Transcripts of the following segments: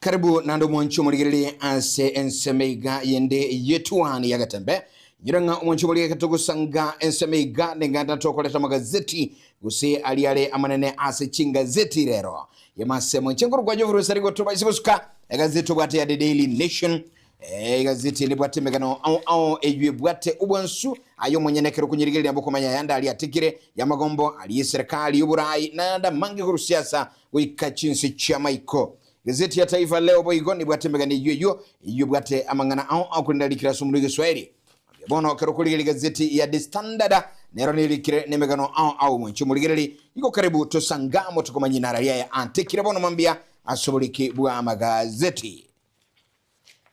Karibu naende omwanchi omorigereria ase ensemo iga yende y'etuani ya Getembe. Inyora ng'a omwanchi omorigereria ekero togosanga ensemo iga neng'anda tokoreta amagazeti gose aria are amanene ase chingazeti rero. Yamase mwanchi nkorokwa Geoffrey Osari gotoba ase gosuka egazeti obwate ya The Daily Nation. Eh, egazeti ende ebwate emegano ao ao eywo ebwate obwansu aye omonyene ekero okonyerigereria nabo okomanya ayande aria atekire y'amagombo aria eserekari y'oborai nayande amange korwa siasa goika chinse chi'amaiko. Gazeti ya Taifa Leo boigo nebwate emegano eyio eyio, eyio ebwate amang'ana ao ao korende arikire ase omonwa Egeswahili. Mambia bono ekero okorigereria gazeti ya The Standard nero nerikire nemegano ao ao mwanche omorigereri igo karibu tosangamo tokomanya inara riaye antekire bono mambia ase oboriki bwa amagazeti.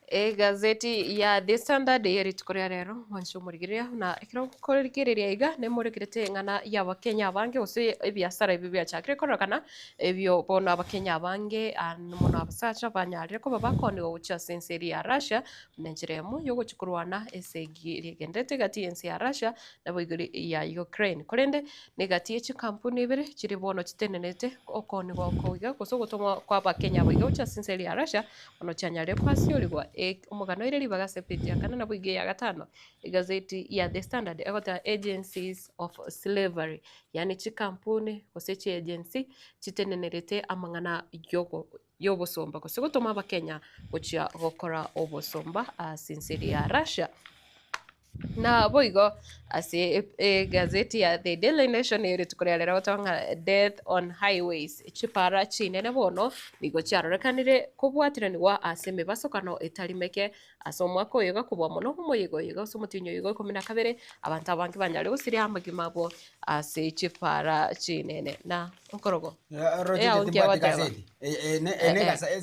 Egazeti ya The Standard ye rituko ria rero mwanche omorigereria na ekero okorigereria iga nemorekerete eng'ana y'abakenya abange gose ebiasara ebio biachakire kororekana ebio bono abakenya abange mono abasacha banyarire koba bakoniwa gochia ase ense eria ya Russia buna enchera eyemo yogochia korwana esegi eria egendererete egati y'ense ya Russia naboigo ya Ukraine. Korende Negati ye chikampuni ibere chire bono chitenenete okoonigwa oko iga gose ogotomwa kwa abakenya aba iga gochia ase ense eria ya Russia bono chianyarire kwasiorigwa omogano oire ribaga ase epeji ya kane naboigo eya gatano egazeti ya The Standard egoteba agencies of slavery yaani chikampuni gose chiagency chitenenerete amang'ana yogo yobosomba gose gotoma abakenya gochia gokora obosomba ase ense eria ya Russia. Naboigo ase egazeti ya The Daily Nation eye rituko ria rero egoteba ng'a death on highways, chipara chinene bono nigo chiarorekanire kobwatiranigwa ase emebasokano etari meke ase omwaka oyo iga kobua mono omoyega oyo iga ase omotienyi oyo iga ikomi na kabere, abanto abange banyare gosiria amagima abo ase chipara chinene. Na okorogo Roche timbwati gazeti.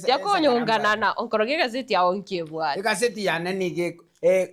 Tiakonyongana na okorogo egazeti yao nkiebwate. Egazeti yane nigo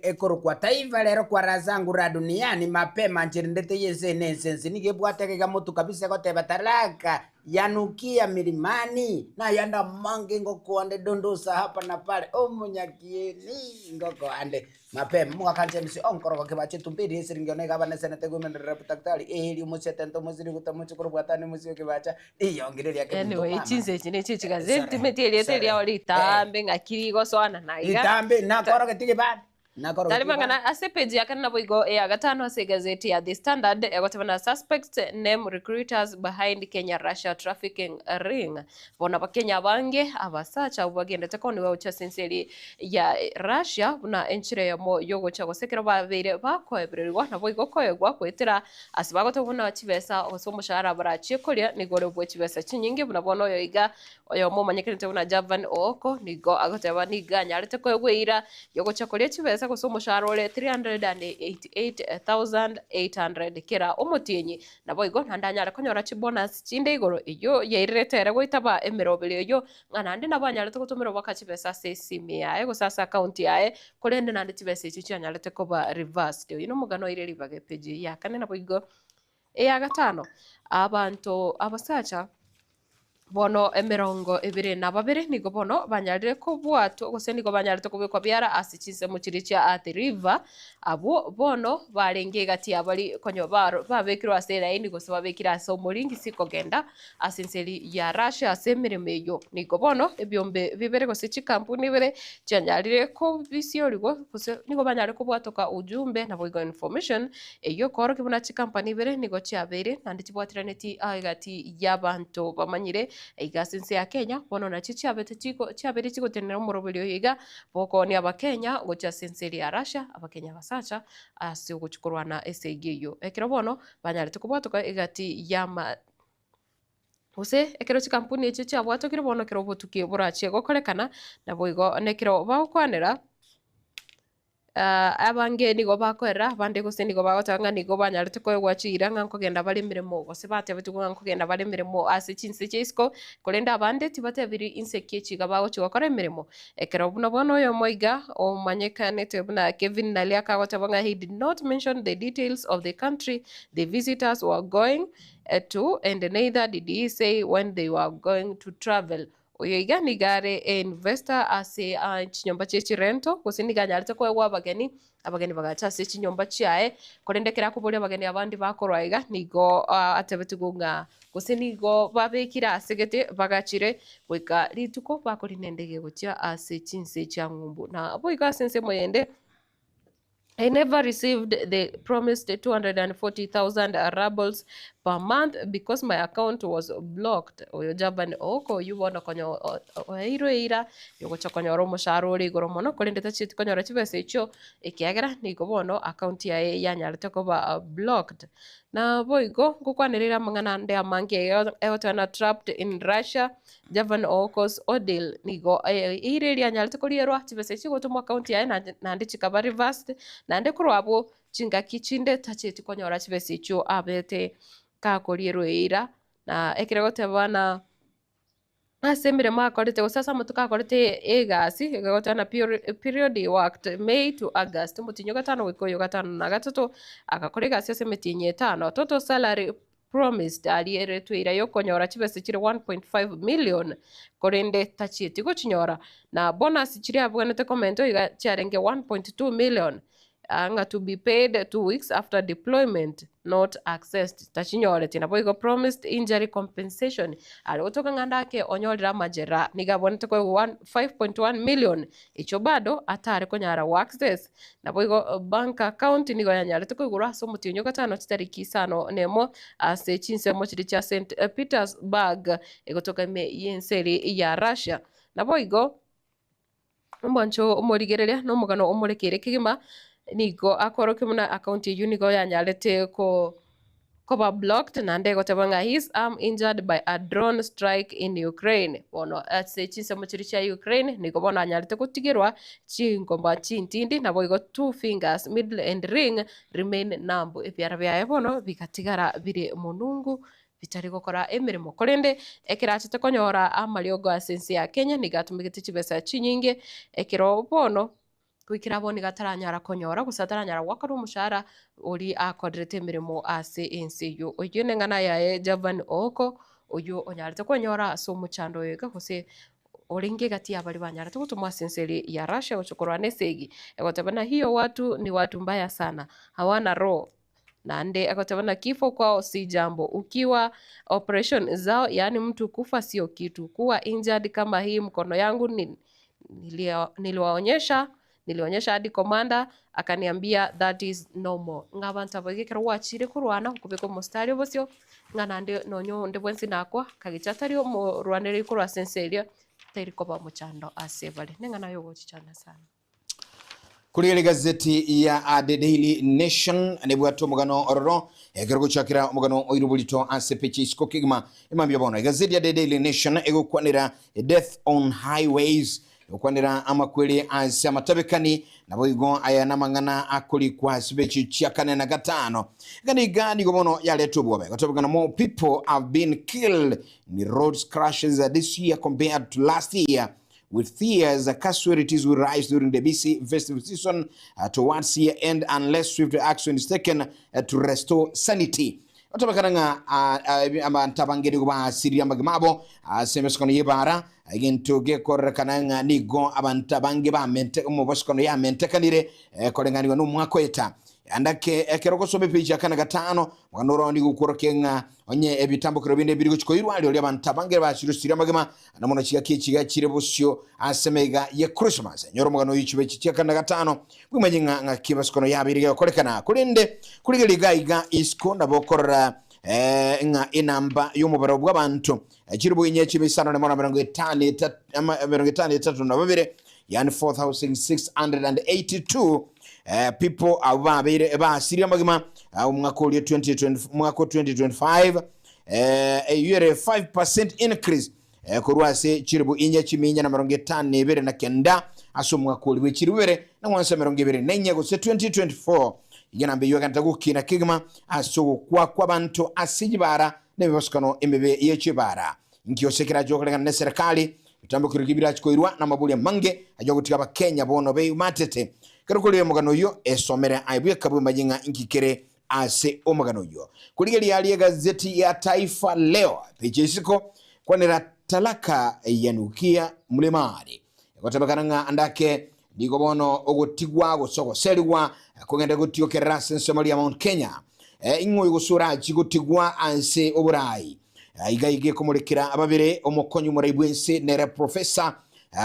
ekorokwa Taifa Leo kwa raha zangu la duniani mapema ncherendete y'ense ene ense ense nigo ebwate egega motu kabisa egoteba talaka yanukia milimani nayande amange ngokoande dondosa hapa na pale omonyakieni ngokoande Mapema, mogakancha emesio o nkorogo kebache etumbe eria esiringi one egabana esenete egwemene rep daktari eeri omosiatente omosiri gutamoche korobwatani omosio kebacha riyongi riria kebunto Anyway, mama. chinsa echi nechi chigazeti Sore, timeti erieta sore. eriao ritambe ng'aki rigosoana na iga. Ritambe nakorogeti kebande nakorogeti Tari kebande. mang'ana ase epeji ya kane naboigo eya gatano ase egazeti ya The Standard egoteba na suspects name recruiters behind Kenya Russia trafficking ring. Bono Abakenya abange abasacha abwo bagendete koniwa gochia ase ense eria ya Russia buna enchera eyemo y'ogocha gose ekero babeire bakoebererigwa naboigo koegwa goetera ase bagoteba buna chibesa gose omoshahara barachie koria nigo ore bwe chibesa chinyinge buna bono oyo iga oyomo omanyekanete buna Javan Ooko nigo agoteba nigo anyarete koegwa eira y'ogocha koria chibesa gose omoshahara ore 388,800 kera omotienyi Naboigo naende anyare konyora chibonus chinde igoro eyio yairerete ere goitaba emeroberi eyio, ng'a naende nabo anyarete gotomera obwaka chibesa ase esimi yaye gose ase account yaye, korende naende chibesa echio chianyarete koba reversed. Oyio nomogano oire ribaga epeji ya kane naboigo eya gatano, abanto abasacha. Bono emerongo ebere na babere nigo bono banyarire kobwatwa, gose nigo banyarete kobekwa biara ase chinsemo chiria chia Athi River, abwo bono barenge egati ya baria konya baro babekirwe ase eraini gose babekire ase omoringisi kogenda ase ense eria ya Russia ase emeremo eyio. Nigo bono ebiombe bibere gose chikampuni ibere chianyarire kobisiorigwa gose nigo banyarire kobwatoka ujumbe naboigo information Eyio ekoorokia buna chikampani ibere nigo chiabeire naende chibwatiraneti egati y'abanto bamanyire iga ase ense ya Kenya, bono nachio chiabete chigo chiabeire chigotenena omoroberi oyo iga bw'okoonia abakenya gochia ase ense eria ya Russia, abakenya abasacha ase ogochia korwana esegi eyio. Ekero bono banyarete kobwatoka egati y'ama gose ekero chikampuni echio chiabwatokire bono ekero obotuki borachie gokorekana, naboigo nekero bagokwanera. Abange nigo bakoerera, abande gose nigo bagoteba ng'a nigo banyarete koegwa chiira ng'a nkogenda bare emeremo, gose batebetigwe ng'a nkogenda bare emeremo ase chinse chia isiko, korende abande tibatebiri inse ki echi iga bagochia gokora emeremo. Ekero buna bono oyomo iga omanyekanete buna Kevin Naliaka agoteba ng'a he did not mention the details of the country the visitors were going to and neither did he say when they were going to travel. Oyo iga nigo are einvestor ase chinyomba chie chirento, gose nigo anyarete koegwa abageni, abageni bagacha ase chinyomba chiaye, korende ekero akoboria abageni abande bakorwa iga, nigo atebetigwe ng'a gose nigo babekire ase gete bagachire goika rituko bakorina endege gochia ase chinse chia ng'umbu. Na boigo ase ensemo eyende. I never received the promised 240,000 rubles per month because my account was blocked. Oyo Javan Ooko oyio bono konya oeirwe eira yogocha konyora omoshahara ore igoro mono korende tachieti konyora chibesa echio ekiagera nigo bono account yaye yanyarete koba blocked. Naboigo ngokwanerere amang'ana ande amange egoteba na trapped in Russia Javan Ookos Odil nigo eira eria anyarete korierwa chibesa echi chigotomwa account yaye naende chikaba reversed, naende korwa abwo chingaki chinde tacheti konyora chibesa echio abete gakorierwa eira, na ekero egoteba na ase emeremo akorete gose ase amatuko akorete egasi, egoteba na period he worked May to August, omotienyi o gatano goika oyo gatano na gatato, agakora egasi ase emetienyi etano, total salary promised arieretwe eira y'okonyora chibesa chire 1.5 million korende tachieti gochinyora, na bonus chiria abwenerete komentwa iga chiarenge 1.2 million ng'a to be paid 2 weeks after deployment not accessed tachinyoreti. Naboigo promised injury compensation are gotoka ng'a ndake onyorire amajera nigo abwenerete koegwa 5.1 million echio bado atare konyara go access. Naboigo bank account nigo yanyarete koigorwa ase omotienyi o gatano chitariki isano na emo ase chinsemo chiria chia St Petersburg egotoka ime y'ense eri ya Russia. Naboigo omwancho omorigereria na omogano omorekeire kegima nigo akorokia buna account eyio nigo yanyarete ko koba blocked naende egoteba ng'a his arm injured by a drone strike in Ukraine. Bono ase chinsemo chiria chia Ukraine nigo bono anyarete gotigerwa chingoma chintindi naboigo two fingers, middle and ring remain numb. Ebiara biaye bono bigatigara bire monungu bitari gokora emeremo. Korende ekero achete konyora amariogo ase ense ya Kenya nigo atumegete chibesa chinyinge ekero bono Goikera abwo nigo ataranyara konyora, gose ataranyara goakanwa omoshahara oria akorerete emeremo ase ense eyio. Oyio neng'ana yaye Javan Ooko, oyio onyarete kwenyora ase omochando oyo iga, gose orenge egati y'abaria banyarete gotomwa ase ense eria ya Russia gochia korwana esegi. Egoteba na hiyo watu ni watu mbaya sana, hawana roho. Naende egoteba na kifo kwao si jambo, ukiwa operation zao, yaani mtu kufa sio kitu, kuwa injured kama hii mkono yangu ni, niliwaonyesha nilionyesha hadi commander akaniambia that is normal. Ng'a abanto aba iga ekero gwachire korwana okobeka omostari obosio ng'a naende nonye onde bwensi nakwa kagicha atari omorwanereri korwa ase ense eria teri koba omochando ase bare. Neng'ana yogochichana sana. Korigereria egazeti ya The Daily Nation nebwate omogano ororo ekero gochakera omogano oirwe borito ase peche isiko kegima emambia bono. Egazeti ya The Daily Nation egokwanera Death on Highways egokwanera amakweri ase amatabekani naboigo aya namang'ana akorikwa ase peche chia kane na gatano. Iga niga nigo bono yareta obwoba egotebekana more people have been killed in roads crashes this year compared to last year with fears casualties will rise during the busy festive season towards year end unless swift action is taken to restore sanity. Otobekana ng'a abanto abange nigo baasiririe amagima abo ase emesokano y'ebaara, egento gekorerekana ng'a nigo abanto abange bamente omobosokano yamentekanire koreng'anigwa nomwaka oeta. Andake ekero ogosoma epeji ya kane gatano, omogano oro nigo okworokia ng'a onye ebitambokero binde biri gochia koirwa, rirorio abanto abange basirusirie amagima na mono chigaki echiga chire bosio ase emeiga ye Christmas. Nyora omogano oyio chibechi chia kane na gatano, bwimanye ng'a ng'aki emesokono yabeire gegokorekana. Korende korigereria iga iga isiko nabo okorora ng'a enamba y'omobaro bw'abanto chilifu inye chibe isano nemo na 52, yaani 4682 people abwo babeire basirie amagima omwaka oria 2020 omwaka o 2025 eyio ere 5% increase korwa ase chilifu inye chiminya na 59 ase omwaka oria bwe chilifu ibere na ng'wanso 24 gose 2024. Iga namba eyio egenta gokina kegima ase ogokwa kw'abanto ase chibara na emebasukano emebe ye chibara. Inki gose kerache gokorekana neserikali? Ebitambokero ebi birache koirwa namaborio amange ayio agotiga abakenya bono beimatete. Ekero korire omogano oyio, esomere aye bweka bwemanye ng'a inki kere ase omogano oyio. Korigereria aria egazeti ya Taifa Leo, peji ya isiko, kwanera. Talaka yanukia mlimani. Egotebekana ng'a ande ake nigo bono ogotigwa gose ogoserigwa kogende gotiokerera ase ensemo ria Mount Kenya. Ing'o oyo gose orachi gotigwa ase oborai? Iga iga ekomorekera ababere omokonyi omorai bw'ense nere Professor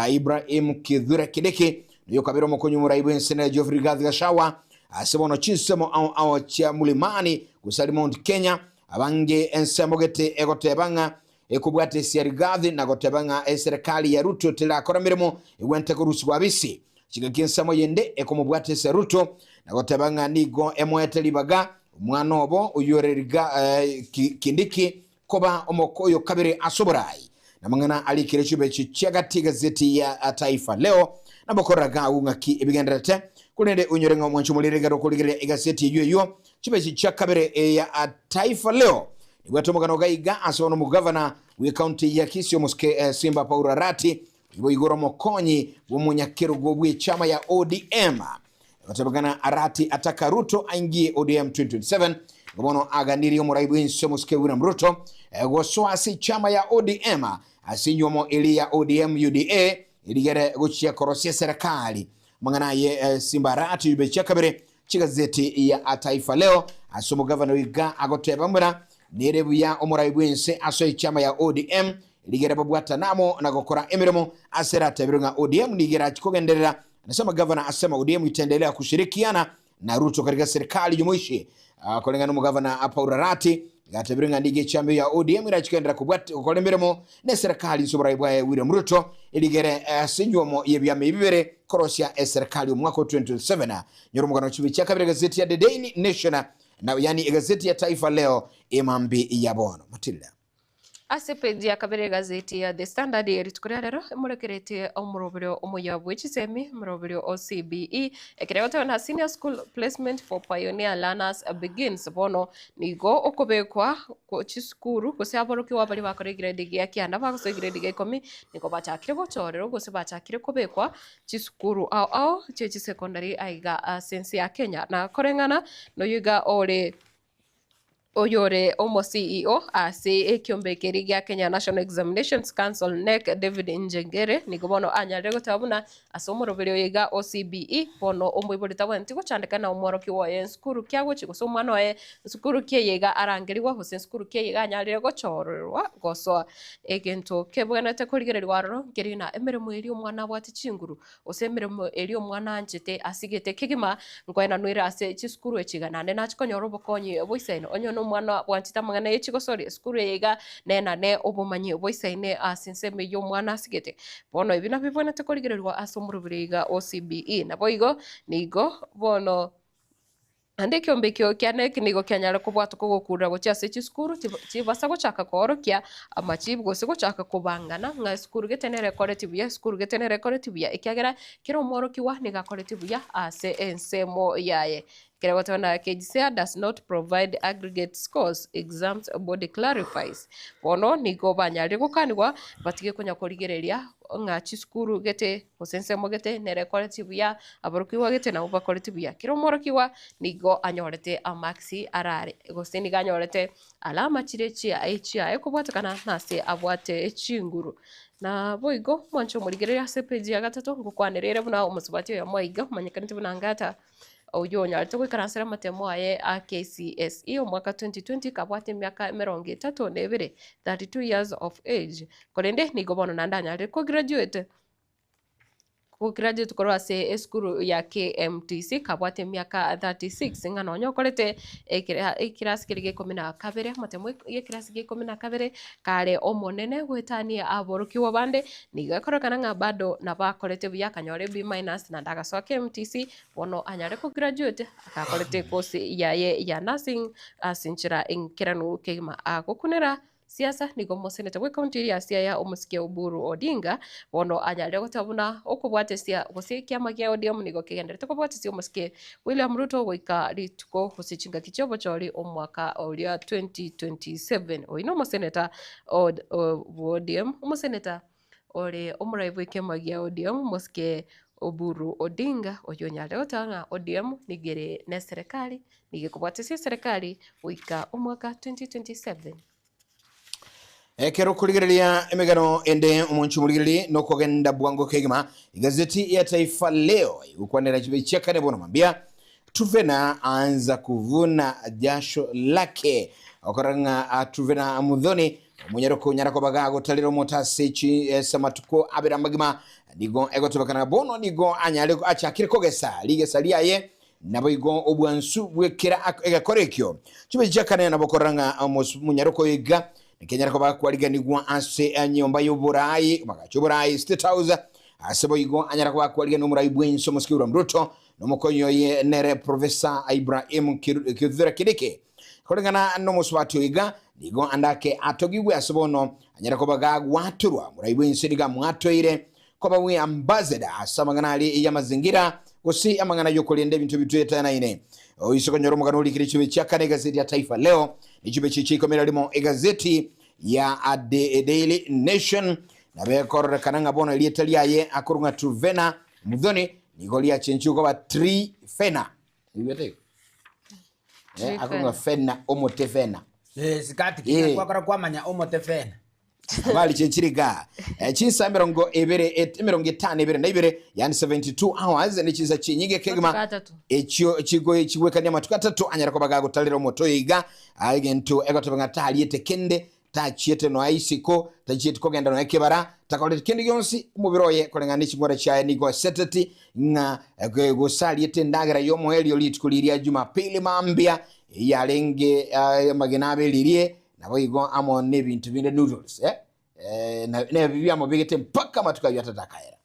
Ibrahim Kithure Kindiki, noyo kabere omokonyi omorai bw'ense nere Geoffrey Rigathi Gachagua. Ase bono chinsemo ao ao chia Mlimani gose aria Mount Kenya, abange ensemo gete egoteba ng'a Ekobwata esia Rigathi na goteba ng'a eserekari ya Ruto terakora meremo egwente korusigwa abisi. Chingaki ensemo yende ekomobwata esia Ruto na goteba ng'a nigo emoete ribaga omwana obo oyore Riga Kindiki koba omoko oyo kabere ase oborai. Namang'ana arikire chibeche chia gati egazeti ya Taifa Leo nabokorora agwo ng'aki ebigendererete. Korende oinyore ng'a omwanchi omorere ekero okorigereria egazeti eyio eyio chibeche chia kabere eya Taifa Leo Nibwate omogano gaiga ase bono omogavana bw'ecounty ya Kisii omosike Simba Paul Arati oibo igoro omokonyi bw'omonyakerogo bw'echama ya ODM. Egotebekana Arati ataka Ruto aingie ODM 2027 igo bono aganirie omorai bw'ense omosike William Ruto gosoa ase echama ya ODM ase enyuomo eria ya ODM UDA erigere gochia korosia eserekari. Amang'ana aye Simba Arati oibo echiakabere Chigazeti ya Taifa Leo ase omogavana oiga agoteba buna nere buya omorai bw'ense ase echama ya ODM rigere babwatane amo na gokora emeremo ase eratebirwe ng'a ODM nigo erachi kogenderera. Anasema gavana asema ODM itaendelea kushirikiana na Ruto katika serikali jumuishi. Koreng'ana omogavana Paul Arati gatebirwe ng'a nigo echama ya ODM erachi kogenderera kobwat gokora emeremo ne serikali inse oborai bwaye William Ruto erigere ase enyuomo y'ebiama ebi bibere korosia eserikali omwaka o 2027. Nyora omogano chibe chia kabere egazeti ya The Daily Nation na yani egazeti ya Taifa Leo emambi ya bono. Matilda. Ase peji ya kabere egazeti ya The Standard ye rituko ria rero emorekeretie omoroberio omoyia bwe chisemi omoroberio o CBE ekero egoteba na Senior School Placement for Pioneer Learners Begins bono nigo okobekwa chisukuru gose aborokigwa baria bakora egrade gia kianda bagosoa egrade gia ikomi nigo bachakire gochorerwa gose bachakire kobekwa chisukuru ao ao chie chisecondary aiga ase ense ya Kenya. Na koreng'ana noyo iga ore oyore omo CEO ase ekiombe keria gia Kenya National Examinations Council KNEC David Njengere nigo bono anyarire goteba buna ase omoroberi oyo iga o CBE bono omoibori tabwenereti gochandeka na omworokigwa oye ensukuru ki agochia gose omwana oye ensukuru ki eye iga arangerigwa gose ensukuru ki eye iga anyarire gochorerwa gosoa. Egento kebwenerete korigererigwa aroro nkeri ng'a emeremo eria omwana abwate chinguru, gose emeremo eria omwana anchete asigete kegima, nkoenanwa ere ase chisukuru echi iga naende nachia konyora obokonyi boisaine. Onye nomwana bwanchete amang'ana ye chigosori, esukuru eye iga nenane obomanyi boisaine ase ensemo eyio omwana asigete. Bono ebi nabio bibwenerete korigererigwa ase omoroberi iga o CBE. Naboigo nigo bono. Naende ekeombe ekio kiane eki nigo kianyare kobwatoka ogokurera gochia ase chisukuru, chibasa gochaka koorokia amachibu gose gochaka kobangana ng'a esukuru gete nere ekoreti buya, esukuru gete nere ekoreti buya, ekiagera kera omworokigwa nigo akoreti buya ase ensemo yaye. Ekero egoteba na KJSEA does not provide aggregate scores, exams body clarifies. Bono nigo banyarire gokanigwa batige konya korigereria ng'a chisukuru gete gose ensemo gete nere ekoreti buya, Aborokigwa gete nabwo bakoreti buya. Kera omworokigwa nigo anyorete amarks arare, gose nigo anyorete alama chire chiaye chiaye kobwatekana nase abwate chinguru. Naboigo mwanche omorigereria ase epeji ya gatato ngokwanera ere buna omosubati oyomo aiga omanyekanete buna Ngata, oyio onyarete goikaransera amatemo aye a KCSE omwaka 2020 kabwate emiaka emerongo etato na ebere, 32 years of age. Korende nigo bono naende anyarire kograduate. Gograduate korwa ase esukuru ya KMTC kabwate emiaka 36 ng'a nonye okorete ekirasi keria gia ikomi na kabere amatemo ya ekirasi gia ikomi na kabere kare omonene goetania aborokigwa bande nigo ekororekana ng'a bado nabo akorete buya akanyora e B minus naende agasoa KMTC bono anyare kograduate agakorete ekosi yaye ya nursing ase enchera enkeranu kegima agokunera Siasa nigo omoseneta bw'ecounty eria ya Siaya omosike Oburu Odinga bono anyarire goteba buna okobwatesia gose ekiama gia ODM nigo kegendererete kobwatesia omosike William Ruto goika rituko gose chingaki chiobochori omwaka oria 2027. Oyio nomoseneta bwa ODM omoseneta ore omorai bw'ekiama gia ODM omosike Oburu Odinga oyio onyarire goteba ng'a ODM nigo ere neserekari Nigo ekobwatesia eserekari goika omwaka 2027. Ekero okorigereria emegano ende omonche omorigererie nokogenda bwango kegima. Egazeti ya Taifa Leo egokwanera chibe chiakane bono mambia Trufena aanza kuvuna jasho lake. Okorora ng'a Trufena Muthoni omonyaroko onyara koba gagotarera omoto ase ase amatuko abere amagima nigo egotebekana bono nigo anyare achakire kogesa rigesa riaye Naboigo obwansu bw'ekera egekora ekio chibe chiakane nabo korora ng'a omonyaroko oyo iga nekenyare koba kwariganigwa ase enyomba y'oboraai, bagacha oboraai State House, ase boigo anyare koba kwariganigwa omorai bw'ense omosike William Ruto na omokonyi oye nere Professor Ibrahim Kithure Kindiki. Koreng'ana nomosubati oyo iga nigo andake atogigwe ase bono anyare koba gagwatorwa omorai bw'ense nigo amwatoire Koba bwe ambassador ase amang'ana aria y'amazingira gose amang'ana y'okorenda ebinto bitoetanaine. Oise konyora omogano orikire chibe chia kane egazeti ya Taifa Leo ne chibe chiche ikomi na rimo egazeti ya The Daily Nation nabo ekororekana ng'a bono erieta riaye akorwa ng'a Truvena Muthoni nigo riachenchigwe koba Trifena. Oigwete igo? Eh, akorwa ng'a Fena omote Fena. Eh, sikati kina kwakora kwamanya omote Fena. Habari chinchiri iga chinsa emerongo ebere emerongo etano ebere na ibere yani 72 hours ne chinsa chinyinge kegima Amatuko atato. echio chigo chigwekania amatuko atato anyare koba gagotarera omoto oyo iga egento egoteba ng'a tariete kende tachiete nonya isiko tachieti kogenda nonya kebara takoreti kende gionsi omobere oye koreng'ana ne ching'ora chiaye nigo aseteti ng'a gose ariete endagera y'omoerio rituko riria Jumapili mambia eyarenge amagena aberirie Naboigo amo nebinto binde noodles eh, eh, na- nebi biamobegete mpaka amatuko ayio atato akaera.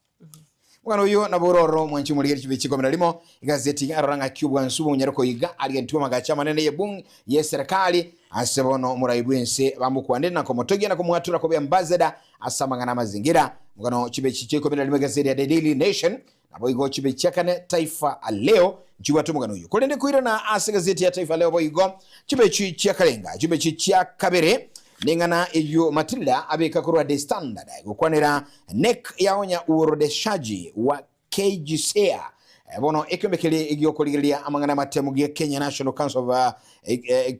Omwana oyo nabo ororo omwanchi omorigeri chibe chikomi na rimo egazeti arora ng'aki obwansu bwonyare koiga arigetwe amagacho amanene y'ebung y'eserekari ase bono omorai bw'ense bamokwanire na komotogia na komwatura koba ambassador ase amang'ana amazingira omogano chibe chiche ikomi na rimo egazeti ya The Daily Nation Naboigo chibe chiakane Taifa Leo nchibwate omogano oyio. Korende koirana ase egazeti ya Taifa Leo boigo chibe echi chiakarenga chibe echi chia kabere neng'ana eyio Matilda abeka korwa The Standard gokwanera NEC yaonya uorodeshaji wa KJSEA. Bono ekiombe keria giokorigereria amang'ana amatemu gia Kenya National Council of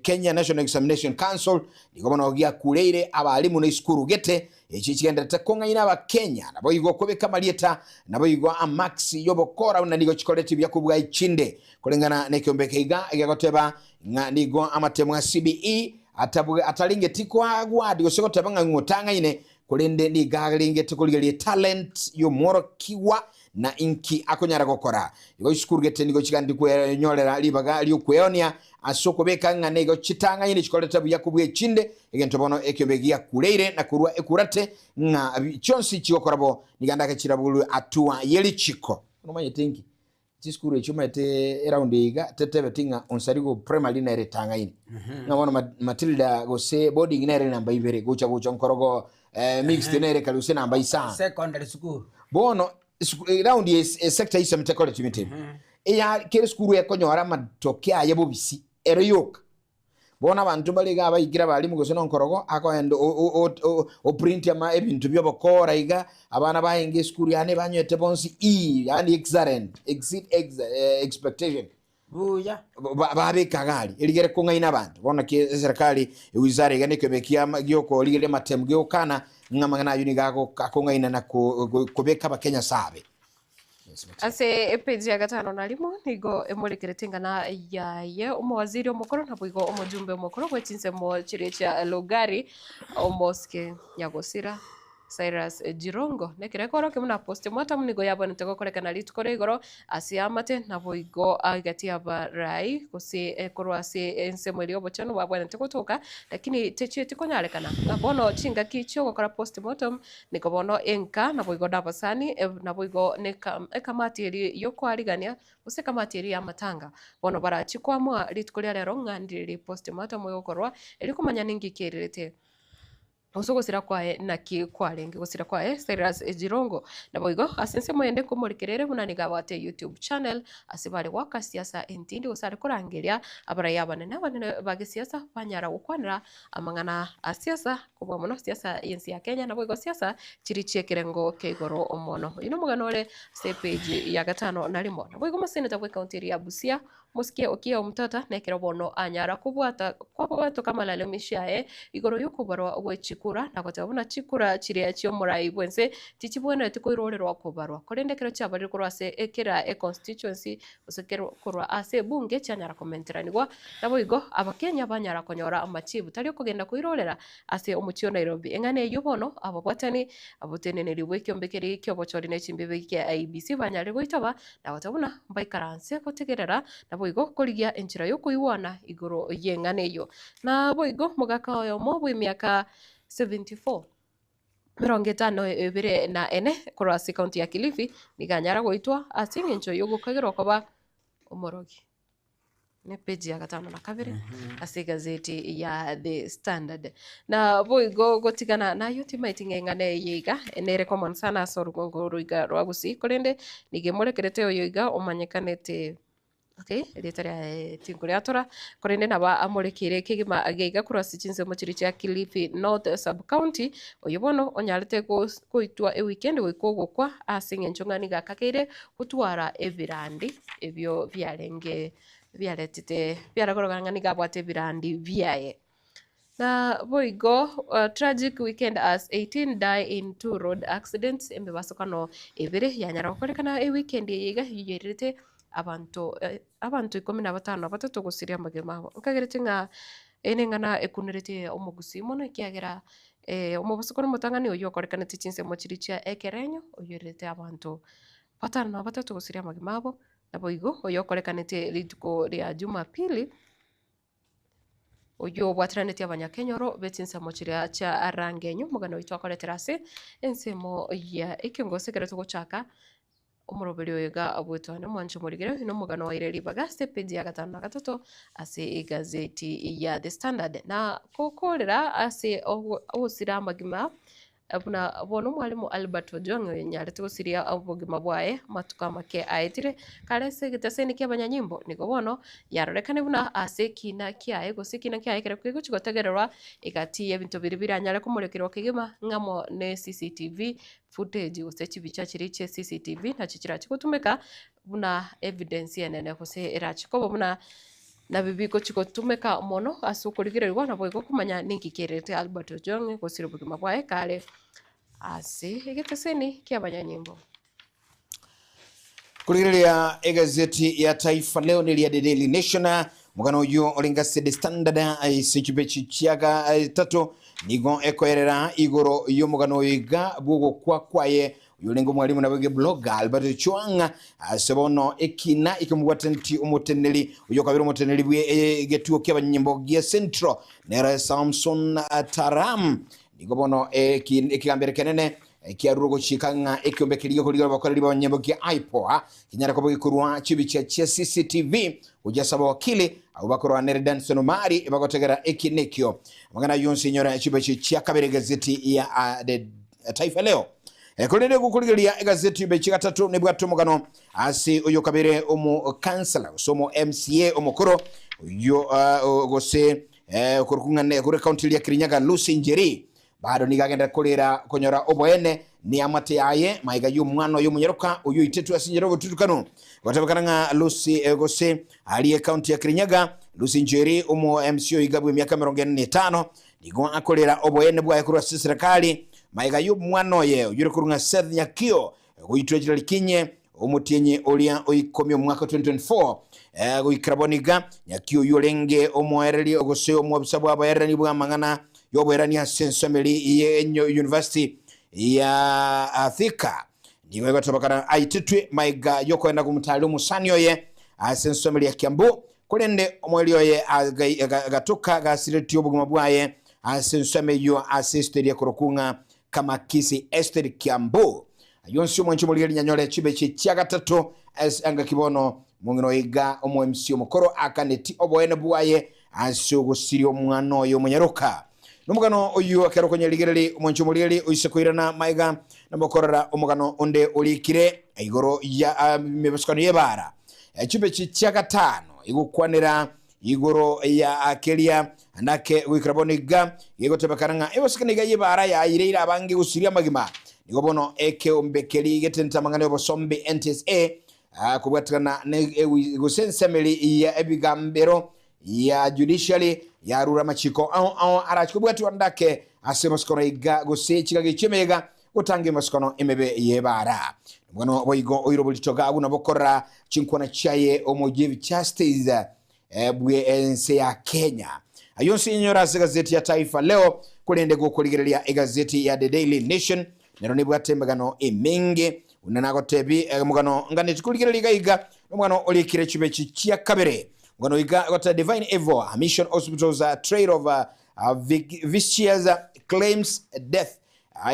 Kenya National Examination Council nigo bono giakureire abalimu na isukuru gete Echi chigenderete kong'aina Abakenya, naboigo kobeka amarieta, naboigo amarks y'obokora buna nigo chikoreti buya kobua echinde. Koreng'ana nekeombe eke iga egegoteba ng'a nigo amatemo a CBE atabwe atarengeti koagwadi gose goteba ng'a ng'o otang'aine, korende nigo arengete korigereria etalent y'omworokigwa na inki akonyara gokora. Igo chisukuru gete nigo chigandi kwenyorera ribaga ri'okweonia ase okobeka ng'a nigo chitang'aini chikorete buya kobua echinde, egento bono ekeombe giakureire na korua ekurate ng'a chionsi chigokora bo nigo ande agechirabugurwe atua ye richiko. Nomanyete inki? Chisukuru echio omanyete eround eye iga tetebeti ng'a Onsarigo Primary nere etang'aini. Ng'a bono Matilda gose boarding nere namba ibere gocha gocha nkorogo mixed nere kare gose namba isano. Secondary school. Bono round eye esector isemo tekoreti ebinto ebi. Eya kera esukuru ekonyora amatokeo aye bobisi ero yoka. Bono abanto mbare iga abaikire abalimu gose nonkorogo akoenda o print ama ebinto bi'obokora iga, abana baenge esukuru yane banywete bonsi E, yaani excellent, exceed expectation. Buya. Babeka iga aria, erigere kong'aina abanto. Bono naki eserekari, ewizara iga nekeombe kia giokorigereria amatemu gegokana ng'a amang'ana ayio nigo akong'aina na kobeka abakenya sabe. Ase epeji ya gatano na rimo nigo emorekerete eng'ana yaye omowaziri omokoro naboigo omojumbe omokoro bwe chinsemo chiria chia Lugari omosike Nyagosira Cyrus Jirongo. Nekero ekorokia buna postmortem nigo yabwenerete gokorekana rituko ria igoro ase amate naboigo egati y'abarai gose korwa ase ensemo eria obochenu babwenerete gotoka lakini techieti konyarekana. Ng'a bono chingaki chiogokora postmortem Nigo bono enka, naboigo nabasani, naboigo nekamati eria y'okoarigania, gose ekamati eria y'amatanga. Bono barachie koamua rituko ria rero ng'a ndiriri postmortem egokorwa, erio komanya ninki kiererete, gose ogosira kwaye naki kwarenge. Gosira kwaye Cyrus Jirongo. Naboigo ase ensemo ende nkomorikera ere buna nigo abwate YouTube channel ase bare goaka siasa entindi gose are korangeria abarai abanene abanene ba gesiasa banyara gokwanera Amang'ana a siasa, kobua mono siasa y'ense ya Kenya, naboigo siasa chiria chi'ekerengo kia igoro mono. Oyio nomogano ore ase epage ya gatano na rimo. Naboigo omoseneta bw'ecounty eria ya Busia, Mosikie Okiya Omtata nekero bono anyara kobwata kobwatoka amalalamishi aye igoro y'okobarwa gwe chikura na goteba buna chikura chiria chi'omorai bw'ense tichibwenereti koirorerwa kobarwa korende ekero chiabarire korwa ase kera econstituency gose korwa ase ebunge chianyara komenteranigwa naboigo abakenya banyara konyora amachibu tari okogenda koirorera ase omochie o Nairobi. Eng'ana eyio bono ababwatani aboteneneri bw'ekiombe keria ki'obochori ne chimbibe kia IEBC banyarire goitoba na goteba buna mbaikaranse gotegerera naboigo korigia enchera y'okoigwana igoro y'eng'ana eyio. Naboigo mogaka oyomo bw'emiaka 74, 54 korwa ase ekaunti ya Kilifi nigo anyara goitwa ase eng'encho y'ogokagerwa koba omorogi. Ne page ya gatano na kabere ase egazeti ya The Standard. Na boigo gotigana nayo timaeti ng'a eng'ana eye iga nere common sana ase orugongo oro iga rwa Gusii korende nigo emorekerete oyo iga omanyekanete okay erieta riaye tinkoriatora korende nabo amorekeire kegima iga korwa ase chinsemo chiria chia Kilifi North Sub County oyo bono onyarete goitwa ewikendi goika ogokwa ase eng'encho ng'a nigo akageire gotwara ebirandi ebio biarenge biaretete biarekorokana ng'a nigo abwate ebirandi biaye. Na boigo tragic weekend as 18 die in two road accidents, emebasokano ebere yanyara gokorekana eweekend eye iga eyerete abanto abanto ikomi na batano na batato gosiria amagima abo. Nkagerete ng'a eye neng'ana ekuneretie omogusii mono ekiagera omobosokano omotang'ani oyio okorekanete chinsemo chiria chia ekerenyo oyerete abanto batano na batato gosiria amagima abo, naboigo oyokorekanete rituko ria Jumapili, oyio obwateranetie abanyakenyoro be chinsemo chiria chia Rangenyo, omogano oito akoretera ase ensemo ya ekeng'uso ekero togochaka omoroberi oyo iga bwetwane omwancho omorigere na omogano oire ribaga ase epeji ya gatano na gatato ase egazeti ya The Standard. Na gokorera ase ogosira amagima Buna bono omwalimu Albert Ojwang oyonyarete gosiria obogima bwaye amatuko amake aetire kare ase egetaseni ki'abanyanyimbo, nigo bono yarorekane buna ase ekina kiaye gose ekina kiaye ekero kegochia gotegererwa egati y'ebinto biria biranyare komorekerwa kegima ng'amo ne CCTV footage gose chibicha chiria chia CCTV nachio chirachi gotumeka buna evidence enene gose erachi koba buna Nabio bigochia gotumeka mono ase okorigererigwa naboigo komanya ninki kererete Albert Ojwang gosira obogima bwaye kare ase egeteseni ki'abanyanyimbo. Korigereria egazeti ya Taifa Leo neria The Daily Nation, omogano oyio orenge ase The Standard ase chipeji chia gatato nigo ekoerera igoro y'omogano oyo iga bw'ogokwa kwaye Oyorenge omwalimu naboigo eblogger Albert Ojwang ase bono ekina ekemobwataneti omoteneneri oyo okabera omoteneneri bwe egetuo ki'abanyanyimbo gia Central nere Samson Taram nigo bono ekegambero ekenene kiarure ogochika ng'a ekiombe keria gekorigia abakoreri b'abanyanyimbo kia IPOA kenyare koba gekorwa chibicha chia CCTV gochia ase abawakili abwo bakorwa nere Danson Omari bagotegera ekina ekio. Amang'ana ayio onsi inyore chibicha chia kabere egazeti ya The Taifa Leo. Korende gokorigereria egazeti y'emechi gatato nebwate omogano ase oyo kabere omokansela gose omo MCA omokoro oyo gose okorokwa ng'a ne kore county eria Kirinyaga Lucy Njeri bado nigo agenderete korera konyora oboene neamate yaye magega y'omwana oye omonyaroka oyio oitetwe ase enchera y'obotutukanu. Gotebekana ng'a Lucy gose aria ecounty ya Kirinyaga Lucy Njeri omo MCA oiga bw'emiaka 45 Nigo akorera oboene bwaye korwa ase eserekari, magega y'omwana oye oyore korwa ng'a Seth Nyakio goitwa echira rikinye omotienyi oria o ikomi omwaka 2024. Eh, goikera bono iga, Nyakio oyio orenge omoereri gose omwobisa bw'abaererani bw'amang'ana y'oboerani ase ensomeri ye University ya Thika nigo egotebekana aitetwe magega y'okoenda komotaarera omosani oye ase ensomeri ya Kiambu Korende omoerio oye agatoka gasiretie obogima bwaye ase ensemo eyio ase esiteri ekorokwa ng'a Kamakisi Esiteri Kiambu. Ayio onsi omwanchi omorigereria nyanyore chibeche chia gatato ase engaki bono omong'ina oyo iga omo MC omokoro akaneti oboene bwaye ase ogosiria omwana oye omonyaroka. Nomogano oyio ekero okonyarigereria omwanchi omorigereria oise koirana magega nabokorora omogano onde orikire igoro ya emebasukano y'ebaara. Chibeche chia gatano igokwanera igoro ya keria nake goikera bono iga gegotebekana ng'a ebasukano iga y'ebaara yaireire abange gosiria amagima. Nigo bono ekeombe keria getente amang'ana y'obosombi NTSA. Kobwatikana ne gose ensemeri ya ebigambero ya judiciary yarure amachiko ao ao arache kobwatiwa ndake ase emosikono iga gose chigaki chi'emeyega gotanga emosikono emebe y'ebara. Nomogano boigo oire oborito iga buna bokorora chinkwana chiaye omochief justice bwe ense ya Kenya. Ayio onsi inyore ase egazeti ya Taifa Leo, korende gokorigereria egazeti ya The Daily Nation nero nebwate emegano emenge. Buna nagotebi omogano nganeti korigereria iga iga nomogano orikire chibechi chia kabere. Omogano iga goteba Divine Evil, a Mission Hospital's trail of vicious claims death.